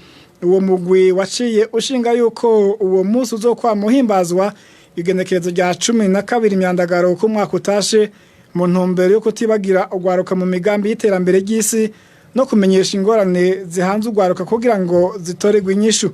Uwo mugwi waciye ushinga yuko uwo munsi uzokwama uhimbazwa igenekerezo rya 12 Myandagaro ku mwaka utashe, mu ntumbero yo kutibagira ugwaruka mu migambi y'iterambere ry'isi no kumenyesha ingorane zihanze ugwaruka kugira ngo zitoregwe inyishu.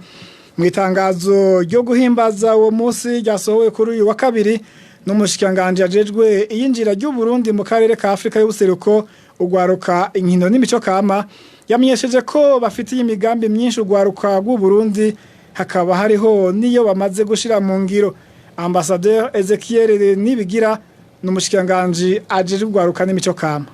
Mu itangazo ryo guhimbaza uwo munsi ryasohowe kuri uyu wa kabiri n'umushikiranganji ajejwe iyinjira ry'u Burundi mu karere ka Afrika y'ubuseruko, ugwaruka, inkino n'imico kama, yamenyesheje ko bafitiye imigambi myinshi ugwaruka rw'u Burundi, hakaba hariho niyo bamaze gushira mu ngiro. Ambassadeur Ezekiel Nibigira n'umushikiranganji ajejwe ugwaruka n'imico kama.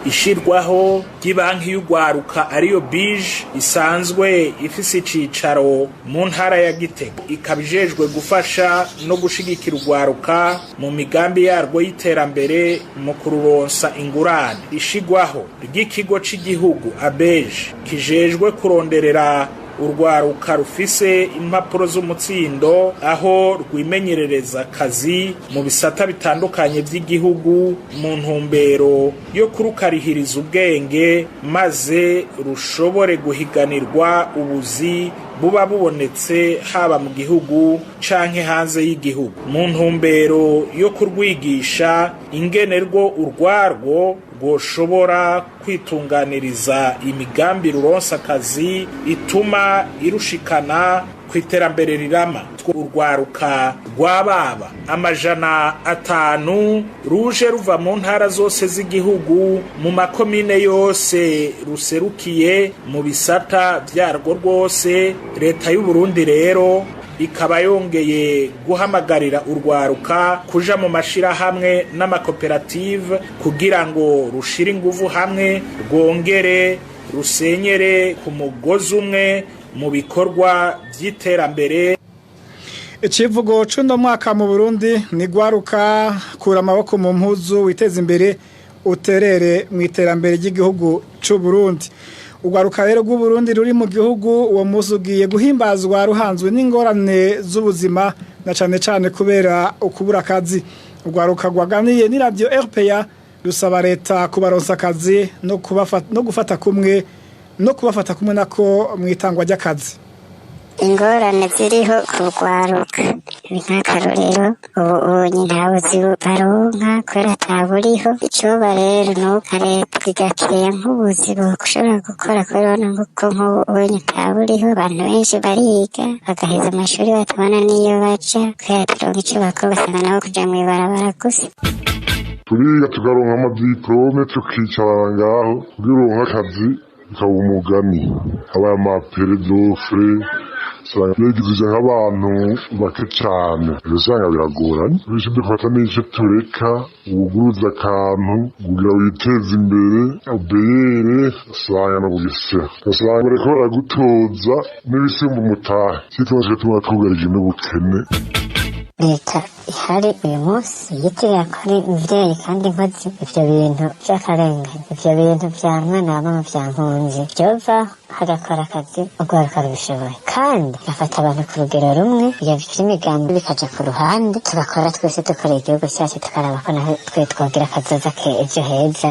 Ishirwaho ry'ibanki y'ugwaruka, ariyo BIJE, isanzwe ifise icicaro mu ntara ya Gitega, ikaba ijejwe gufasha no gushigikira ugwaruka mu migambi yarwo y'iterambere mu kururonsa ingurane. Ishigwaho ry'ikigo c'igihugu ABEJ kijejwe kuronderera urwaruka rufise impapuro z'umutsindo aho rwimenyerereza akazi mu bisata bitandukanye by'igihugu, mu ntumbero yo kurukarihiriza ubwenge maze rushobore guhiganirwa ubuzi buba bubonetse, haba mu gihugu canke hanze y'igihugu, mu ntumbero yo kurwigisha ingene rwo urwarwo rwoshobora kwitunganiriza imigambi ruronsa akazi ituma irushikana ku iterambere rirama. Urwaruka rw'ababa 500 ruje ruva mu ntara zose z'igihugu, mu makomine yose ruserukiye mu bisata byarwo rwose. Leta y'u Burundi rero ikaba yongeye guhamagarira urwaruka kuja mu mashirahamwe n'amakoperative kugira ngo rushire inguvu hamwe, rwongere rusenyere ku mugozi umwe mu bikorwa by'iterambere. Icivugo c'uno mwaka mu Burundi ni "Gwaruka, kura amaboko mu mpuzu, witeze imbere, uterere mu iterambere ry'igihugu c'u Burundi." Ugwaruka rero rw'u Burundi ruri mu gihugu, uwo munsi ugiye guhimbazwa ruhanzwe n'ingorane z'ubuzima, na cane cane kubera ukubura akazi. Ugwaruka rwaganiye ni radio RPA rusaba leta kubaronsa akazi no gufata kumwe no kubafata kumwe nako mu itangwa ry'akazi. Ingorane ziriho ku rwaruka ni nk'akarorero, ubu unye nta buzi baronka kubera ataburiho. Icoba rero ni uko leta igakeya nk'ubuzi boshobora gukora, kubera urabona ko nk'ubu unye ntaburiho. Abantu benshi bariga bagaheza amashuri batabona n'iyo baja, kubera bataronka ico bakora, ugasanga nabo kuja mw'ibarabara gusa. Turiga tukaronka amadiplômes, tukicara ngaho. Kugira uronke akazi bikaba umugani, habaye ama appels d'offres, usanga yegizije nk'abantu bake cane, rero usanga biragoranye. Ico dufata n'ico tureka, wuguruza akantu kugira witeze imbere, obeyere usanga no bugesera, ugasanga bariko baragutoza n'ibisumba umutahe. Cituma tuma twugarije n'ubukene. Leta ihari uyu munsi yitirira ko ari umuvyeyi kandi nkozi, ivyo bintu vy'akarengane, ivyo bintu vya mwana wa mama, vya mpunzi vyova, hagakora akazi urwaruka rubishoboye, kandi gafata abantu ku rugero rumwe. Iyo vy'imigambi bikaja ku ruhande, tugakora twese dukorera igihugu cyacu, tukaraba ko naho twe twogira akazoza ejo heza.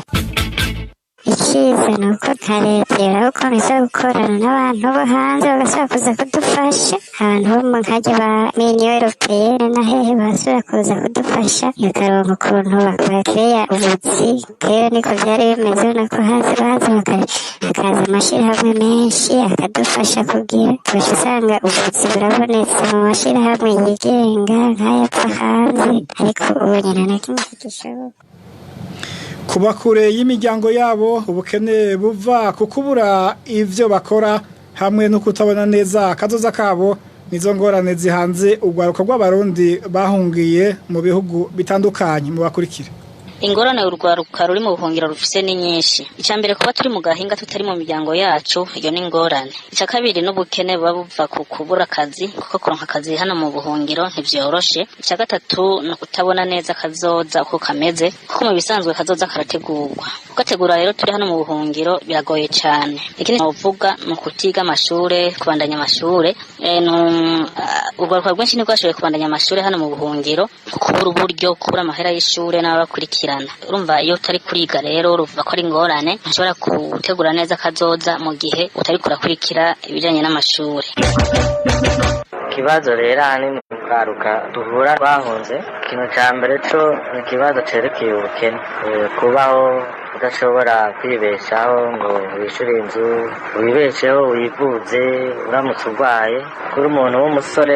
Icyiza ni uko nka leta yoraba gukorana n'abantu bo hanze, bagasubira kuza kudufasha, abantu bo mu nkajya ba Union Européenne na hehe, basubira kuza kudufasha, bakaronka ukuntu bakeya ubuzi. Kera niko vyari bimeze, ubona ko haza baza hakaza amashirahamwe menshi akadufasha, kugira tugaca usanga ubuzi burabonetse mu mashirahamwe yigenga nk'ayapfa hanze, ariko ubu nyina na kimwe kigishoboka. Kuba kure y'imiryango yabo, ubukene buva ku kubura ivyo bakora. Hamwe no kutabona neza akazoza kabo nizo ngorane zihanze urwaruka rw'Abarundi bahungiye mu bihugu bitandukanye. Mu bakurikire. Ingorane urwaruka ruri mu buhungiro rufise ni nyinshi. Icya mbere, kuba turi mu gahinga, tutari mu miryango yacu, iyo ni ingorane. Icya kabiri, n'ubukene buba buva ku kubura akazi, kuko kuronka akazi hano mu buhungiro ntivyoroshe. Icya gatatu ni ukutabona neza akazoza uko kameze, kuko mu bisanzwe kazoza karategurwa. Kugategura rero turi hano mu buhungiro biragoye cyane. Ikindi novuga ni ukutiga amashure, kubandanya amashure. Urwaruka rwinshi ntirwashoboye kubandanya amashure hano mu buhungiro, kubura uburyo, kubura amahera y'ishure n'ababakurikirana. Urumva, iyo utari kuriga rero ruvuga ko ari ingorane, ntushobora gutegura neza akazoza mu gihe utari kurakurikira ibijanye n'amashure. Ikibazo rero ahanini urwaruka duhura rwahunze, ikintu cya mbere cyo ni ikibazo cerekeye ubukene. Kubaho udashobora kwibeshaho ngo wishyure inzu, wibesheho, wivuze uramutse urwaye. Kuri umuntu w'umusore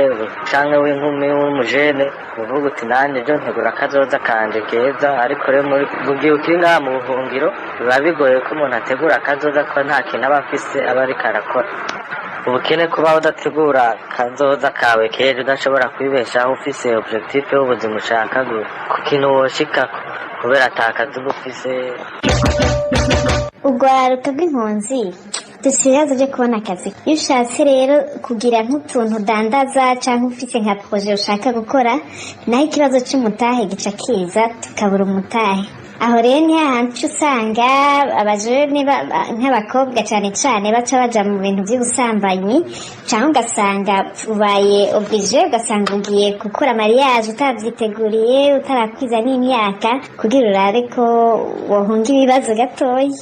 cyangwa w'inkumi w'umujene, uvuga uti: "Nanjye ejo ntegura akazoza kanje keza." Ariko rero mu gihe ukiri ngaha mu buhungiro, biba bigoye ko umuntu ategura akazoza, ko nta kintu aba afise aba ariko arakora. Ubukene, kuba udategura kazoza kawe k'ejo, udashobora kwibeshaho ufise objectif y'ubuzima ushaka ku kintu woshikako, kubera ata kazi uba ufise. Urwaruka rw'impunzi dufite ibibazo byo kubona akazi. Iyo ushatse rero kugira nk'utuntu udandaza cyangwa ufite nka projet ushaka gukora, naho ikibazo cy'umutahe gica kiza, tukabura umutahe. Aho rero ni hahandi uca usanga abajene, nk'abakobwa cyane cyane, baca baja mu bintu by'ubusambanyi, cyangwa ugasanga ubaye obligé, ugasanga ugiye gukora mariage utabyiteguriye, utarakwiza n'imyaka, kugira urabe ko wohunga ibibazo gatoya.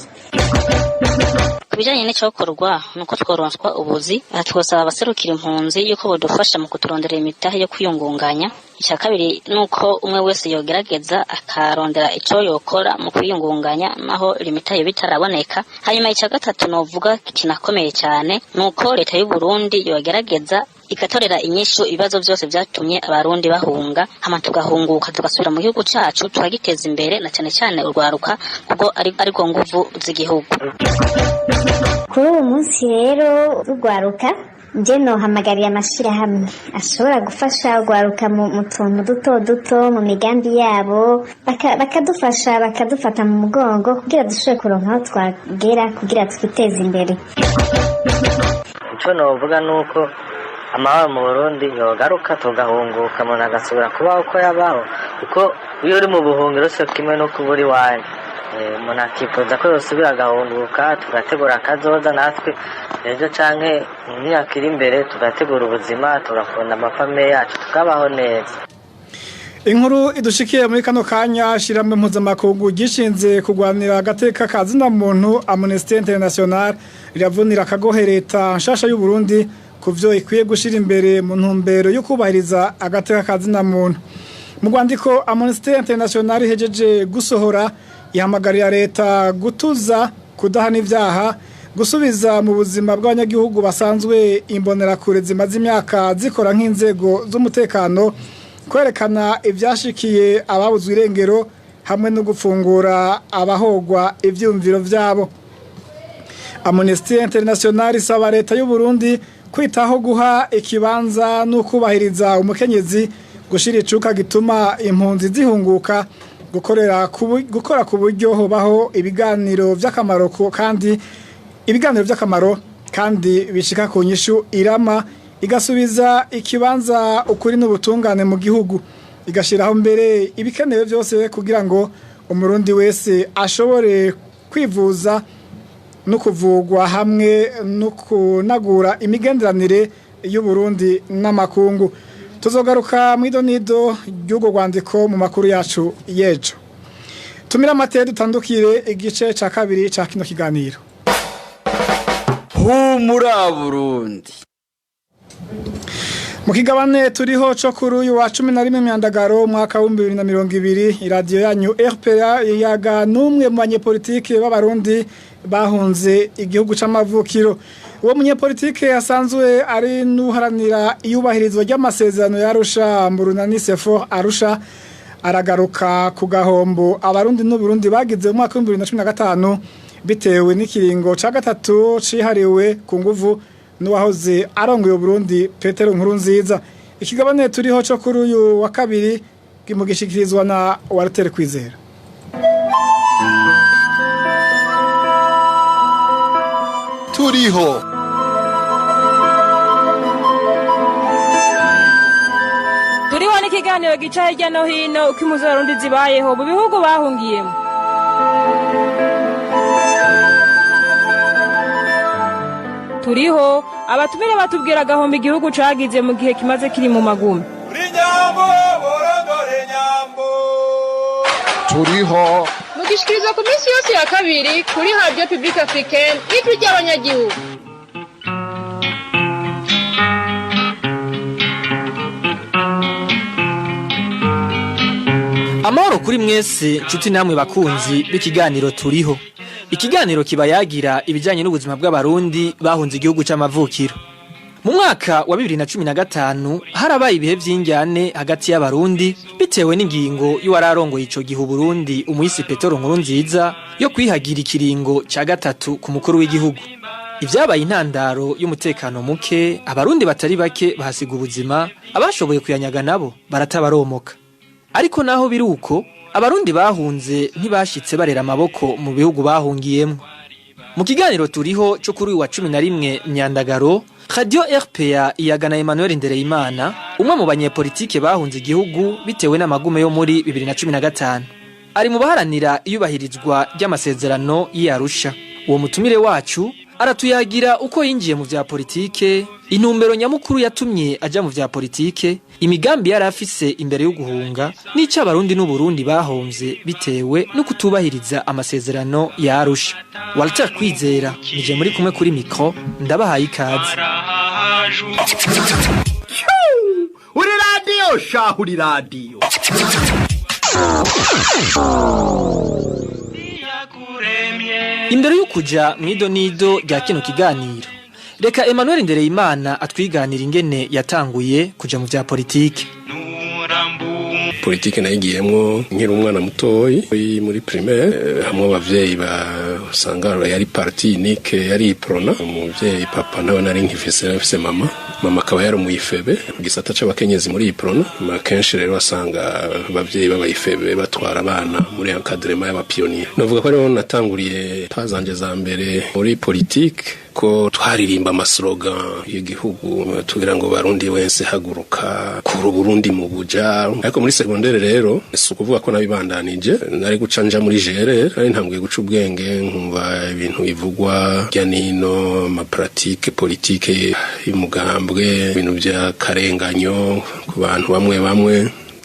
Ku bijanye n'icokorwa, ni uko tworonswa ubuzi. Aha twosaba abaserukira impunzi yuko bodufasha mu kuturondera imitahe yo kwiyungunganya. Icya kabiri ni uko umwe wese yogerageza akarondera ico yokora mu kwiyungunganya, naho imitahe bitaraboneka. Hanyuma icya gatatu novuga kinakomeye cyane ni uko Leta y'u Burundi yogerageza igatorera inyishu ibibazo byose byatumye Abarundi bahunga, hama tugahunguka, tugasubira mu gihugu cacu, tukagiteza imbere, na cyane cyane urwaruka, kuko ari rwo nguvu z'igihugu. Kuri uwo munsi rero rugwaruka, nje nohamagariye amashirahamwe ashobora gufasha urwaruka mu tuntu duto duto mu migambi yabo, bakadufasha, bakadufata mu mugongo kugira dushobore kuronka aho twagera kugira twiteze imbere. Icyo novuga ni uko amahoro mu Burundi yogaruka, tugahunguka, umuntu agasubira kubaho uko yabaho, kuko iyo uri mu buhungiro si kimwe no kuba uri iwanyu. Umuntu akifuza ko yosubira agahunguka, tugategura akazoza natwe ejo canke mu myaka iri imbere, tugategura ubuzima, tugakunda amafamiye yacu, tukabaho neza. Inkuru idushikiye muri kano kanya: shirahamwe mpuzamakungu gishinze kurwanira agateka ka zina muntu, Amnesty International, riravunira akagohe leta nshasha y'u Burundi ku vyo ikwiye gushira imbere mu ntumbero yo kubahiriza agateka ka zina muntu. Mu rwandiko Amnesty International ihejeje gusohora, ihamagarira leta gutuza kudahana ivyaha, gusubiza mu buzima bw'abanyagihugu basanzwe imbonerakure zimaze imyaka zikora nk'inzego z'umutekano, kwerekana ibyashikiye ababuzwe irengero, hamwe no gufungura abahogwa ivyumviro vyabo. Amnesty International isaba leta y'u Burundi kwitaho guha ikibanza no kubahiriza umukenyezi, gushira icuka gituma impunzi zihunguka, gukora ku buryo hobaho ibiganiro vy'akamaro kandi ibiganiro vy'akamaro kandi bishika ku nyishu irama, igasubiza ikibanza ukuri n'ubutungane mu gihugu, igashiraho mbere ibikenewe byose kugira ngo Umurundi wese ashobore kwivuza no kuvugwa, hamwe no kunagura imigenderanire y'u Burundi n'amakungu. Tuzogaruka mu idonido ry'urwo rwandiko mu makuru yacu y'ejo. Tumira amateye, dutandukire igice ca kabiri ca kino kiganiro. Humura Burundi. Mu kigabane turiho co kuri uyu wa 11 Myandagaro umwaka wa 2020, iradiyo yanyu RPA yaga n'umwe mu banyepolitike b'Abarundi bahunze igihugu c'amavukiro. Uwo munyepolitike asanzwe ari n'uharanira iyubahirizwa ry'amasezerano y'Arusha mu runani Sefor Arusha, aragaruka ku gahombo Abarundi n'Uburundi bagize mu mwaka wa 2015 bitewe n'ikiringo ca gatatu cihariwe ku nguvu. n'uwahoze arongoye Burundi Petero Nkurunziza. Ikigabane turiho cyo kuri uyu wa kabiri kimugishikirizwa na Walter Kwizera. Turiho Turiho ni ikiganiro gica hirya no hino uko impuzu z'Abarundi zibayeho mu bihugu bahungiyemo. Turiho abatumire batubwira agahombo igihugu cagize mu gihe kimaze kiri mu magume. Turiho mugishikirizwa ku minsi yose ya kabiri kuri Radio Publique Africaine, ijwi ry'abanyagihugu. Amahoro kuri mwese nshuti namwe bakunzi b'ikiganiro turiho. Ikiganiro kibayagira ibijyanye n'ubuzima bw'abarundi bahunze igihugu c'amavukiro. Mu mwaka wa 2015 harabaye ibihe vy'injyane hagati y'abarundi bitewe n'ingingo y'uwararongoye ico gihe Burundi umuhisi Petero Nkurunziza yo kwihagira ikiringo ca gatatu ku mukuru w'igihugu. Ivyabaye intandaro y'umutekano muke, abarundi batari bake bahasiga ubuzima, abashoboye kuyanyaga nabo baratabaromoka. Ariko naho biruko abarundi bahunze ntibashitse barera amaboko mu bihugu bahungiyemwo. Mu kiganiro turiho cyo kuri uyu wa 11 Myandagaro, Radio RPA iyagana Emmanuel Ndereyimana, umwe mu banyepolitike bahunze igihugu bitewe n'amagume yo muri 2015. Ari mu baharanira iyubahirizwa ry'amasezerano y'Arusha. Uwo mutumire wacu aratuyagira uko yinjiye mu vya politike, intumbero nyamukuru yatumye aja mu vya politike, imigambi yari afise imbere yo guhunga, n'ico abarundi n'Uburundi bahomvye bitewe no kutubahiriza amasezerano ya Arusha. Walter Kwizera nije muri kumwe kuri micro, ndabahaye ikaze. Uri radio shahu, uri radio. Imbere yo kuja mwidonido rya kino kiganiro, reka Emmanuel Ndereyimana atwiganira ingene yatanguye kuja mu vya politike. Politike nayigiyemwo nkiri umwana mutoyi muri primaire, hamwe abavyeyi basanga yari parti unique yari Iprona. Umuvyeyi papa nawe nari nkifise, nafise mama akaba yari umuyifebe mu gisata c'abakenyezi muri Iprona. Kenshi rero basanga abavyeyi b'abayifebe batwara abana muri encadrement y'abapionnier. Novuga ko rero natanguriye pazanje za mbere muri politike, ko twaririmba amaslogan y'igihugu tugira ngo barundi wese haguruka kuri Burundi mu buja. Ariko muri secondaire rero si ukuvuga ko nabibandanije, nari guca nja muri GRR, nari ntanguye guca ubwenge nkumva ibintu bivugwa hirya nino, ama pratique politique y'umugambwe, ibintu by'akarenganyo ku bantu bamwe bamwe.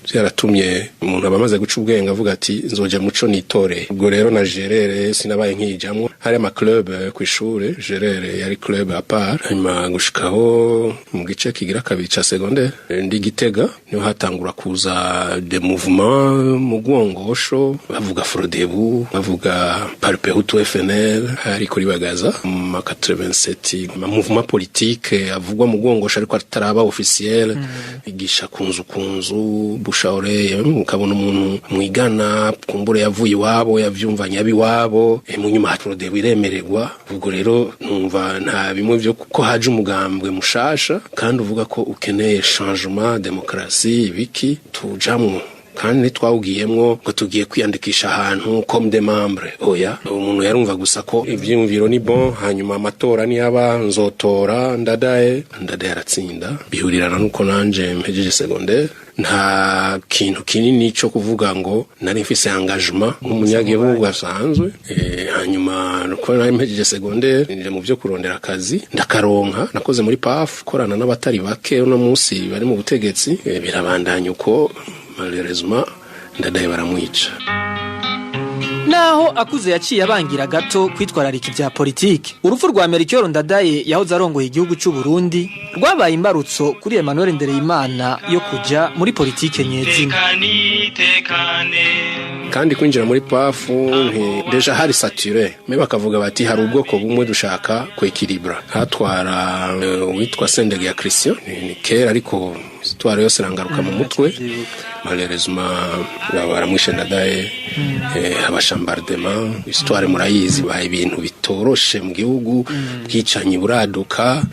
Byaratumye umuntu aba amaze guca ubwenge avuga ati nzoja muco nitore. Ubwo rero na GRR sinabaye nkijamwo, hari ama club kw'ishure, GRR yari club à part. Hanyuma gushikaho mu gice kigira kabiri ca secondaire ndi Gitega, niho hatangura kuza des mouvements mu Gwongosho, bavuga Frodebu, bavuga Parpehutu FNL, hari kuri Bagaza mu 87, ama mouvement politique avugwa mu Gwongosho ariko ataraba officiel, igisha kunzu kunzu bushaore, ukabona umuntu mwigana kumbure yavuye iwabo yavyumvanye abiwabo, mu nyuma hatrode biremererwa. Ubwo rero numva nta bimwe byo kuko haje umugambwe mushasha kandi uvuga ko ukeneye changement, demokrasi ibiki tujamwo, kandi twawugiyemwo ngo tugiye kwiyandikisha ahantu comme des membres. Oya, umuntu yarumva gusa ko ivyumviro ni bon, hanyuma amatora ni aba nzotora ndadaye aratsinda. Bihurirana nuko nanje mpejeje secondaire, nta kintu kinini cyo kuvuga ngo nari mfise engagement nk'umunyagihugu asanzwe. Hanyuma nuko nari mpejeje secondaire nje mu byo kurondera akazi ndakaronka, nakoze muri PAF korana n'abatari bake uno munsi bari mu butegetsi. Birabandanya uko malheureusement ndadaye baramwica. Naho akuze yaciye abangira gato kwitwararika ibya politike, urupfu rwa Melchior Ndadaye yahoze arongoye igihugu c'u Burundi rwabaye imbarutso kuri Emmanuel Ndereyimana yo kuja muri politike nyezina. Kandi kwinjira muri PAF deja hari saturé, me bakavuga bati hari ubwoko bumwe dushaka kwekilibra. Hatwara witwa Sendege ya Christian ni kera, ariko Histoire yose irangaruka mu mutwe. Malheureusement baramwishe Ndadaye, haba chambardement. Histoire murayizi, baye ibintu bitoroshe mu gihugu, bwicanyi buraduka,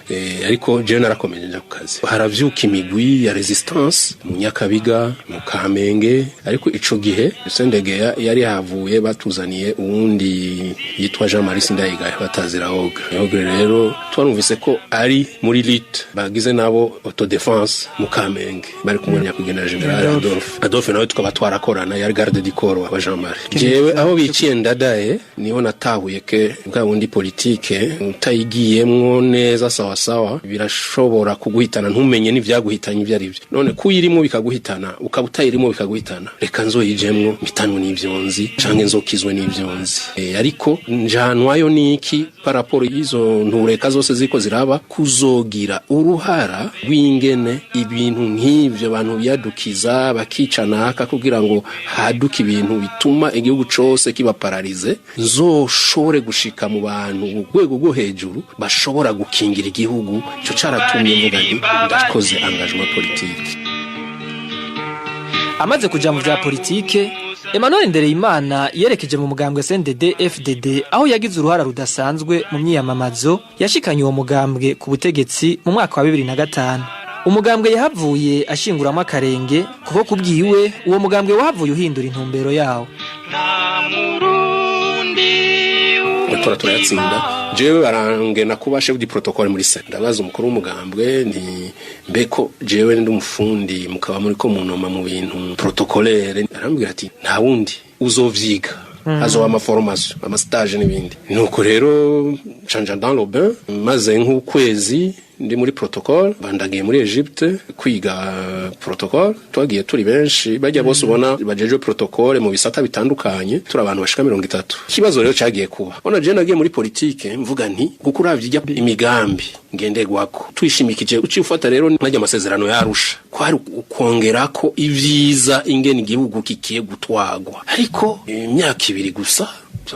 ariko jewe narakomeje nja ku kazi. Haravyuka imigwi ya résistance mu Nyakabiga, mu Kamenge, ariko ico gihe Sendegeya yari havuye, batuzaniye uwundi yitwa Jean Marie Sindayigaya batazira Ogre. Ogre rero twarumvise ko ari muri lutte bagize nabo autodéfense mu Kamenge, bari kumwe na nyakwigendera Général Adolphe. Adolphe nawe tukaba twarakorana, yari garde du corps wa Jean Marie. Jewe aho biciye Ndadaye niho natahuye ke bwa bundi politike utayigiyemwo neza sawa sawa birashobora kuguhitana, ntumenye n'ivyaguhitanye ivyo ari byo. None kuyirimo bikaguhitana, ukaba utayirimo bikaguhitana, reka nzoyijemwo mitanwe n'ivyonzi canke nzokizwe n'ivyonzi. Ariko njanwayo niki par rapport y'izo ntureka zose ziko ziraba, kuzogira uruhara rw'ingene ibintu nk'ivyo abantu biyadukiza bakicanaka kugira ngo haduke ibintu bituma igihugu cose kiba paralysé, nzoshobore gushika mu bantu mu rwego rwo hejuru bashobora gukingira igihugu. Ico caratumye mvuga nti ndakoze engagement politique. Amaze kuja mu vya politike, Emmanuel Ndereyimana yerekeje mu mugambwe CNDD FDD, aho yagize uruhara rudasanzwe mu myiyamamazo yashikanye uwo mugambwe ku butegetsi mu mwaka wa 2005. Umugambwe yahavuye ashinguramo akarenge, kuko kubwiwe uwo mugambwe wahavuye uhindura intumbero yawo. Amatora turayatsinda, jewe barangena kuba chef du protocole muri CENI. Ndabaza umukuru w'umugambwe nti: "Mbeko jewe ndi umufundi, mukaba muri ko munoma mu bintu protocolaire?" Arambwira ati: "Nta wundi uzovyiga, hazoba ama formation, ama stage n'ibindi." Nuko rero canja dans le bain, maze nk'ukwezi ndi muri protocole, bandagiye muri Egypte kwiga protocole. Twagiye turi benshi, bajya bose ubona bajejwe protocole mu bisata bitandukanye, turi abantu bashika 30. Ikibazo rero cagiye kuba ona je nagiye muri politike mvuga nti kuko uravye ijya imigambi ngenderwako twishimikije, uciye ufata rero najya amasezerano yarusha kwari ukongerako ivyiza ingene igihugu kikiye gutwagwa. Ariko imyaka 2 gusa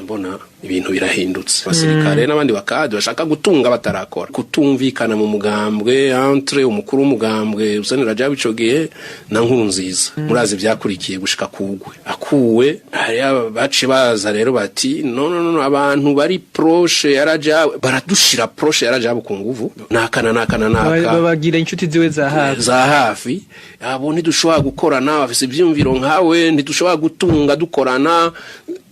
mbona ibintu birahindutse, abasirikare n'abandi bakadi bashaka gutunga batarakora, kutumvikana mu mugambwe entre umukuru w'umugambwe Hussein Rajabu ico gihe na Nkurunziza. Murazi vyakurikiye gushika kugwe akuwe. Hari bace baza rero bati: "No, no, no, abantu bari proche ya Rajabu baradushira proche ya Rajabu ku nguvu, nakana nakana naka." Babagira inshuti ziwe za hafi. Za hafi. Abo ntidushobora gukorana, bafise ivyumviro nkawe, ntidushobora gutunga dukorana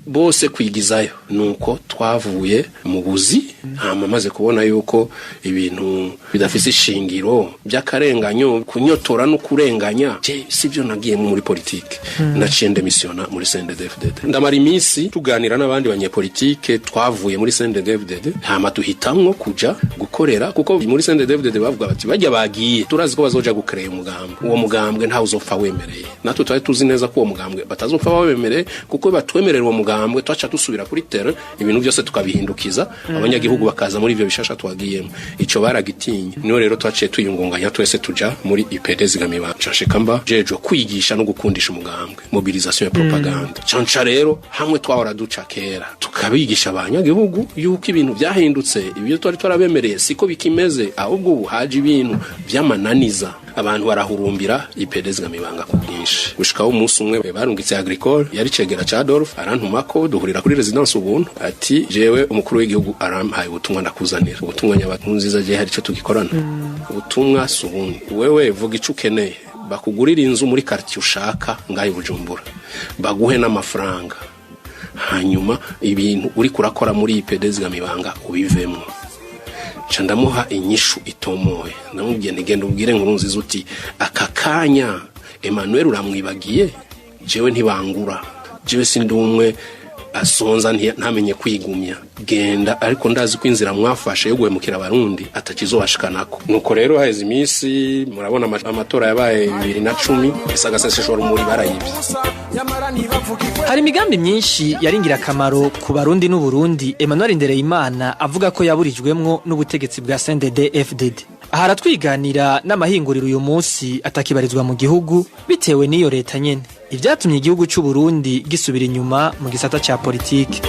bose kwigizayo. Nuko twavuye mu buzi. Hama maze kubona yuko ibintu bidafise ishingiro by'akarenganyo, kunyotora no kurenganya, je sivyo nagiyemo muri politike. Naciye ndemisiona muri CNDD-FDD. Ndamara iminsi tuganira n'abandi banyepolitike twavuye muri CNDD-FDD, hama duhitamwo kuja gukorera, kuko muri CNDD-FDD bavuga bati: "Bajya bagiye turazi ko bazoja gukreye umugambwe, uwo mugambwe ntawe uzopfa wemereye." Natwe twari tuzi neza ko uwo mugambwe batazopfa bawemereye, kuko batwemerera uwo mugambwe twaca dusubira kuri terrain, ibintu byose tukabihindukiza, abanyagihugu bakaza muri ivyo bishasha twagiyemo. Ico baragitinya. Niho rero twaciye tuyungunganya twese tuja muri UPD Zigamibanga. Nshika mba jejwe kwigisha no gukundisha umugambwe, mobilisation ya propagande. Canca rero hamwe twahora duca kera, tukabigisha abanyagihugu yuko ibintu byahindutse, ibyo twari twarabemereye siko bikimeze, ahubwo ubu haje ibintu vy'amananiza. Abantu barahurumbira UPD Zigamibanga ku bwinshi, gushikaho umunsi umwe barungitse Agricole, yari cegera ca Adolphe, arantumako duhurira kuri résidence Ubuntu, ati: "Jewe umukuru w'igihugu arampaye ubutumwa, ndakuzanira ubutumwa nyabakunziza, je hari ico tugikorana." Ubutumwa si ubundi: "Wewe vuga ico ukeneye, bakugurira inzu muri quartier ushaka ngaho i Bujumbura, baguhe n'amafaranga, hanyuma ibintu uri kurakora muri UPD Zigamibanga ubivemwo." Nca ndamuha inyishu itomoye, ndamubwiye nti: "Genda ubwire Nkurunziza uti aka kanya Emmanuel uramwibagiye, jewe ntibangura, jewe sindi umwe asonza ntamenye kwigumya. Genda, ariko ndazi ko inzira mwafashe yo guhemukira abarundi atakizobashikanako." Nuko rero haheze iminsi, murabona amatora yabaye 2010, isagaseseshwa rumuri barayivye. Hari imigambi myinshi yari ingirakamaro ku Barundi n'Uburundi Emmanuel Ndereyimana avuga ko yaburijwemwo n'ubutegetsi bwa CNDD FDD. Aha aratwiganira n'amahinguriro uyu munsi atakibarizwa mu gihugu bitewe n'iyo leta nyene, ivyatumye igihugu c'u Burundi gisubira inyuma mu gisata ca politike.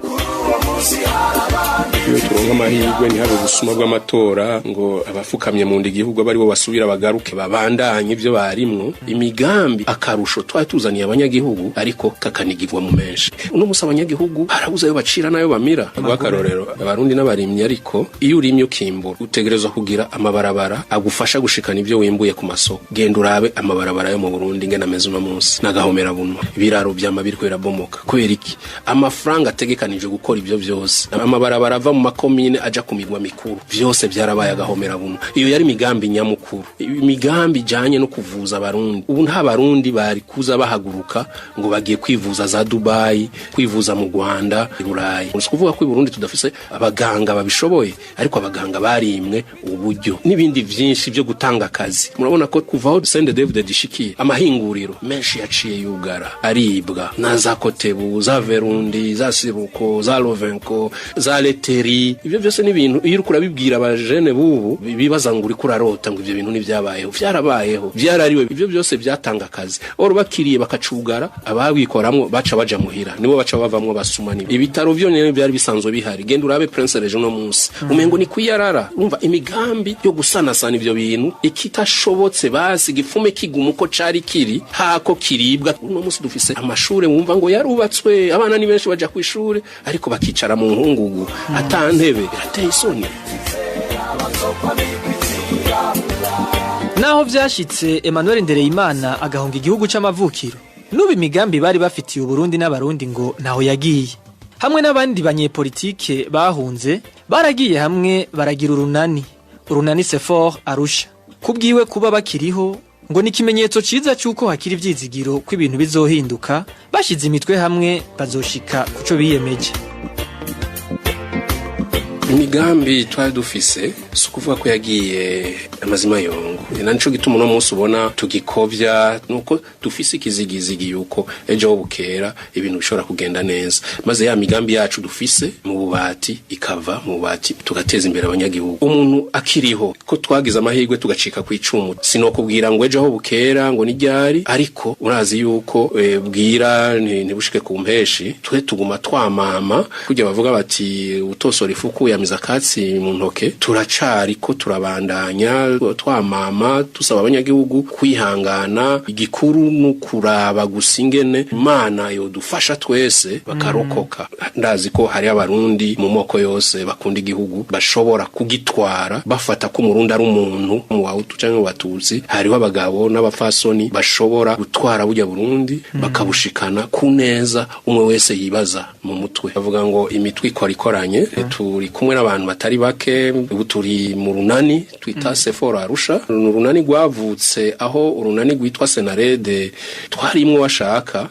Uwo munsi hari abandi. Iyo turonka amahirwe ntihabe ubusuma bw'amatora ngo abafukamye mu nda igihugu abe aribo basubira bagaruke babandanye ibyo barimwo. Imigambi akarusho twari tuzaniye abanyagihugu ariko kakanigirwa mu menshi. Uno musi abanyagihugu harabuze ayo bacira n'ayo bamira. Rw'akarorero, abarundi n'abarimyi, ariko iyo urimye ukimbura utegerezwa kugira amabarabara agufasha gushikana ibyo wimbuye ku masoko. Genda urabe amabarabara yo mu Burundi ngena ameze uno munsi n'agahomera bunwa, ibiraro vyama biriko birabomoka. Kubera iki? Amafaranga ategekanijwe gukora ibyo vyose, amabarabara ava mu makomine aja ku migwa mikuru, vyose vyarabaye agahomera bunwa. Iyo yari imigambi nyamukuru, imigambi ijanye no kuvuza abarundi. Ubu nta barundi bari kuza bahaguruka ngo bagiye kwivuza za Dubai, kwivuza mu Rwanda, i Burayi. Si kuvuga ko i Burundi tudafise abaganga babishoboye, ariko abaganga barimwe uburyo n'ibindi vyinshi vyo gutanga akazi. Murabona ko kuva aho CNDD-FDD ishikiye, amahinguriro menshi yaciye yugara, aribwa na za Kotebu, za Verundi, za Siruko, za Lovenko, za Leteri. Ibyo byose ni ibintu iyo uriko urabibwira abajene bubu bibaza ngo uriko urarota, ngo ivyo bintu ntivyabayeho. Vyarabayeho, vyarariwe. Ibyo byose byatanga akazi, oro bakiriye bakacugara, ababikoramwo baca baja muhira, nibo baca bavamwo basuma. Ni ibitaro vyonyene byari bisanzwe bihari. Genda urabe Prince Regent no munsi, umengo ni kwiyarara. Urumva imigambi yo gusanasana ivyo bintu ikitashobotse, basi gifume kiguma uko cari kiri hako kiribwa. Uno munsi dufise amashure wumva ngo yarubatswe, abana ni benshi baja kw'ishure, ariko bakicara mu nkungugu ata ntebe. Birateye isoni. Naho vyashitse Emmanuel Ndereyimana agahunga igihugu c'amavukiro, n'ubu imigambi bari bafitiye Uburundi n'abarundi ngo ntaho yagiye. Hamwe n'abandi banyepolitike bahunze, baragiye hamwe baragira urunani, urunani Sefor Arusha. Kubwiwe, kuba bakiriho ngo ni ikimenyetso ciza c'uko hakiri ivyizigiro ko ibintu bizohinduka, bashize imitwe hamwe bazoshika kuco biyemeje. Imigambi twari dufise si ukuvuga ko yagiye amazima yongo. Na nico gituma uno munsi ubona tugikovya, nuko dufise ikizigizigi yuko ejo ho bukera ibintu bishobora kugenda neza, maze ya migambi yacu dufise mu bubati ikava mu bubati, tugateza imbere abanyagihugu. Umuntu akiriho, ko twagize amahirwe tugacika ku icumu, sinokubwira ngo ejo ho bukera ngo ni ryari, ariko urazi yuko bwira ntibushike ku mpeshi. Twe tuguma twamama kujya bavuga bati utosora ifuku yamiza akatsi mu ntoke. Turacari ko turabandanya twamama tusaba abanyagihugu kwihangana. Igikuru ni ukuraba gusa ingene Imana yodufasha twese bakarokoka. Ndazi ko hari abarundi mu moko yose bakunda igihugu, bashobora kugitwara, bafata ko umurundi ari umuntu, mu bahutu canke mu batutsi hariho abagabo n'abafasoni bashobora gutwara burya Burundi bakabushikana ku neza umwe wese yibaza mu mutwe. Bavuga ngo imitwe ikora ikoranye. Turi kumwe n'abantu batari bake, ubu turi mu runani twita Sefora Arusha. Ni urunani rwavutse aho urunani rwitwa Senarede twarimwo washaka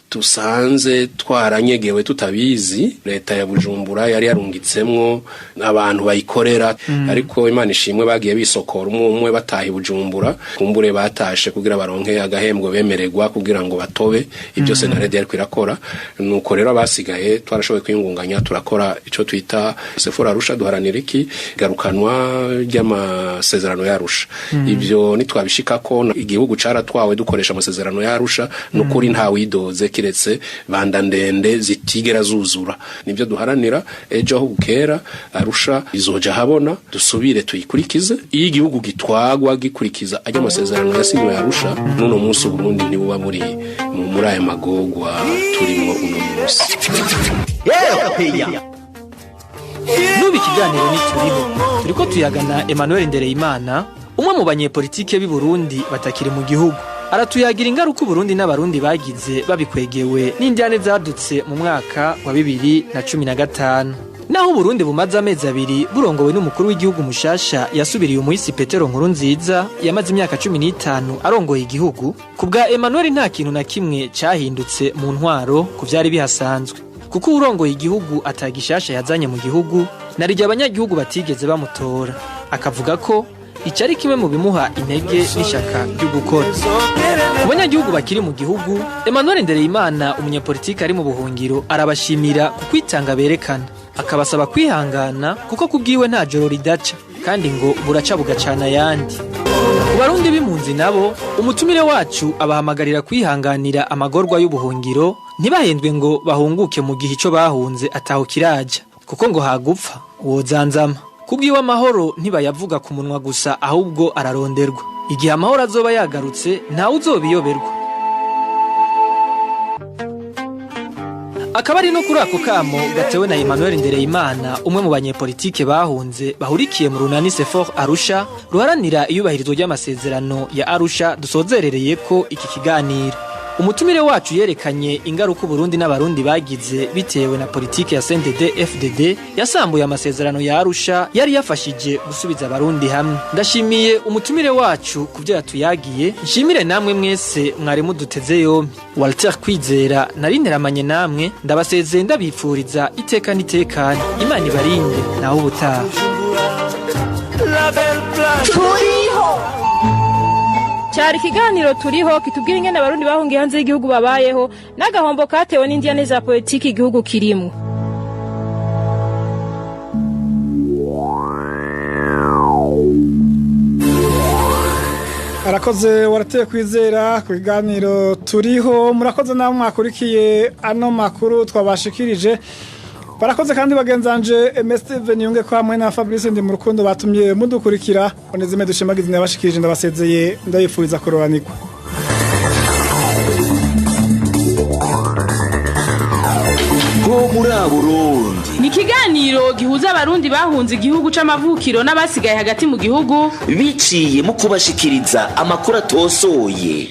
tusanze twaranyegewe tutabizi. Leta ya Bujumbura yari yarungitsemwo abantu bayikorera, ariko Imana ishimwe bagiye bisokora umwe umwe bataha i Bujumbura. Kumbure batashe kugira baronke agahembwo bemererwa kugira ngo batobe ibyo Senarede yariko irakora. Nuko rero abasigaye twarashoboye kwiyungunganya, turakora ico twita Sefora Arusha. Duharanira iki? Garukanwa ry'amasezerano ya Arusha. Ibyo nitwabishikako, igihugu caratwawe dukoresha amasezerano ya Arusha, nukuri nta widoze kiretse banda ndende zitigera zuzura. Nibyo duharanira. Ejo aho bukera Arusha izoja habona, dusubire tuyikurikize. Iyo igihugu gitwagwa gikurikiza ajya amasezerano yasinywe ya Arusha, n'uno munsi Uburundi ntibuba buri muri aya magogwa turimo uno munsi. N'ubu ikiganiro ntituriho, turiko tuyagana Emmanuel Ndereyimana, umwe mu banyepolitike b'i Burundi batakiri mu gihugu. Aratuyagira ingaruka Uburundi n'abarundi bagize babikwegewe n'indyane zadutse mu mwaka wa 2015. Naho Uburundi bumaze amezi 2 burongowe n'umukuru w'igihugu mushasha yasubiriye umuhisi Petero Nkurunziza yamaze imyaka 15 arongoye igihugu, ku bwa Emmanuel nta kintu na kimwe cahindutse mu ntwaro ku vyari bihasanzwe, kuko urongoye igihugu atagishasha yazanye mu gihugu, narirya abanyagihugu batigeze bamutora. Akavuga ko ico ari kimwe mu bimuha intege n'ishaka ryo gukora. Ku banyagihugu bakiri mu gihugu, Emmanuel Ndereyimana umunyapolitiki ari mu buhungiro arabashimira ku kwitanga berekana, akabasaba kwihangana kuko kubwiwe nta joro ridaca, kandi ngo buraca bugacana ayandi. Ku barundi b'impunzi nabo, umutumire wacu abahamagarira kwihanganira amagorwa y'ubuhungiro, ntibahendwe ngo bahunguke mu gihe ico bahunze ataho kiraja, Kuko ngo hagupfa wozanzama. Kubwiwe amahoro ntibayavuga ku munwa gusa, ahubwo araronderwa. Igihe amahoro azoba yagarutse, ntawe uzobiyoberwa. Akaba ari no kuri ako kamo gatewe na Emmanuel Ndereyimana, umwe mu banyepolitike bahunze bahurikiye mu runani Sefor Arusha ruharanira iyubahirizwa ry'amasezerano ya Arusha, dusozerereye ko iki kiganiro. Umutumire wacu yerekanye ingaruka Burundi n'abarundi bagize bitewe na politike ya CNDD FDD yasambuye amasezerano ya Arusha yari yafashije gusubiza abarundi hamwe. Ndashimiye umutumire wacu ku byo yatuyagiye, nshimire namwe mwese mwari muduteze yompi. Walter Kwizera narinteramanye namwe, ndabasezeye ndabipfuriza iteka n'itekane. Imana ibarinde, naho ubutaha. Turiho cyari ikiganiro Turiho, kitubwira ingene abarundi bahungiye hanze y'igihugu babayeho n'agahombo katewe n'indiyane za politiki igihugu kirimwo. Arakoze warateye Kwizera ku kiganiro Turiho. Murakoze namwe mwakurikiye ano makuru twabashikirije. Barakoze kandi bagenzanje MSTV Niyunge ko hamwe na Fabrice ndi mu rukundo batumye mudukurikira. Onezime dushimagize ndabashikirije, ndabasezeye, ndabifuriza kuroranirwa. Ho muri Burundi Ni ikiganiro gihuza abarundi bahunze igihugu c'amavukiro n'abasigaye hagati mu gihugu biciye mu kubashikiriza amakuru atosoye.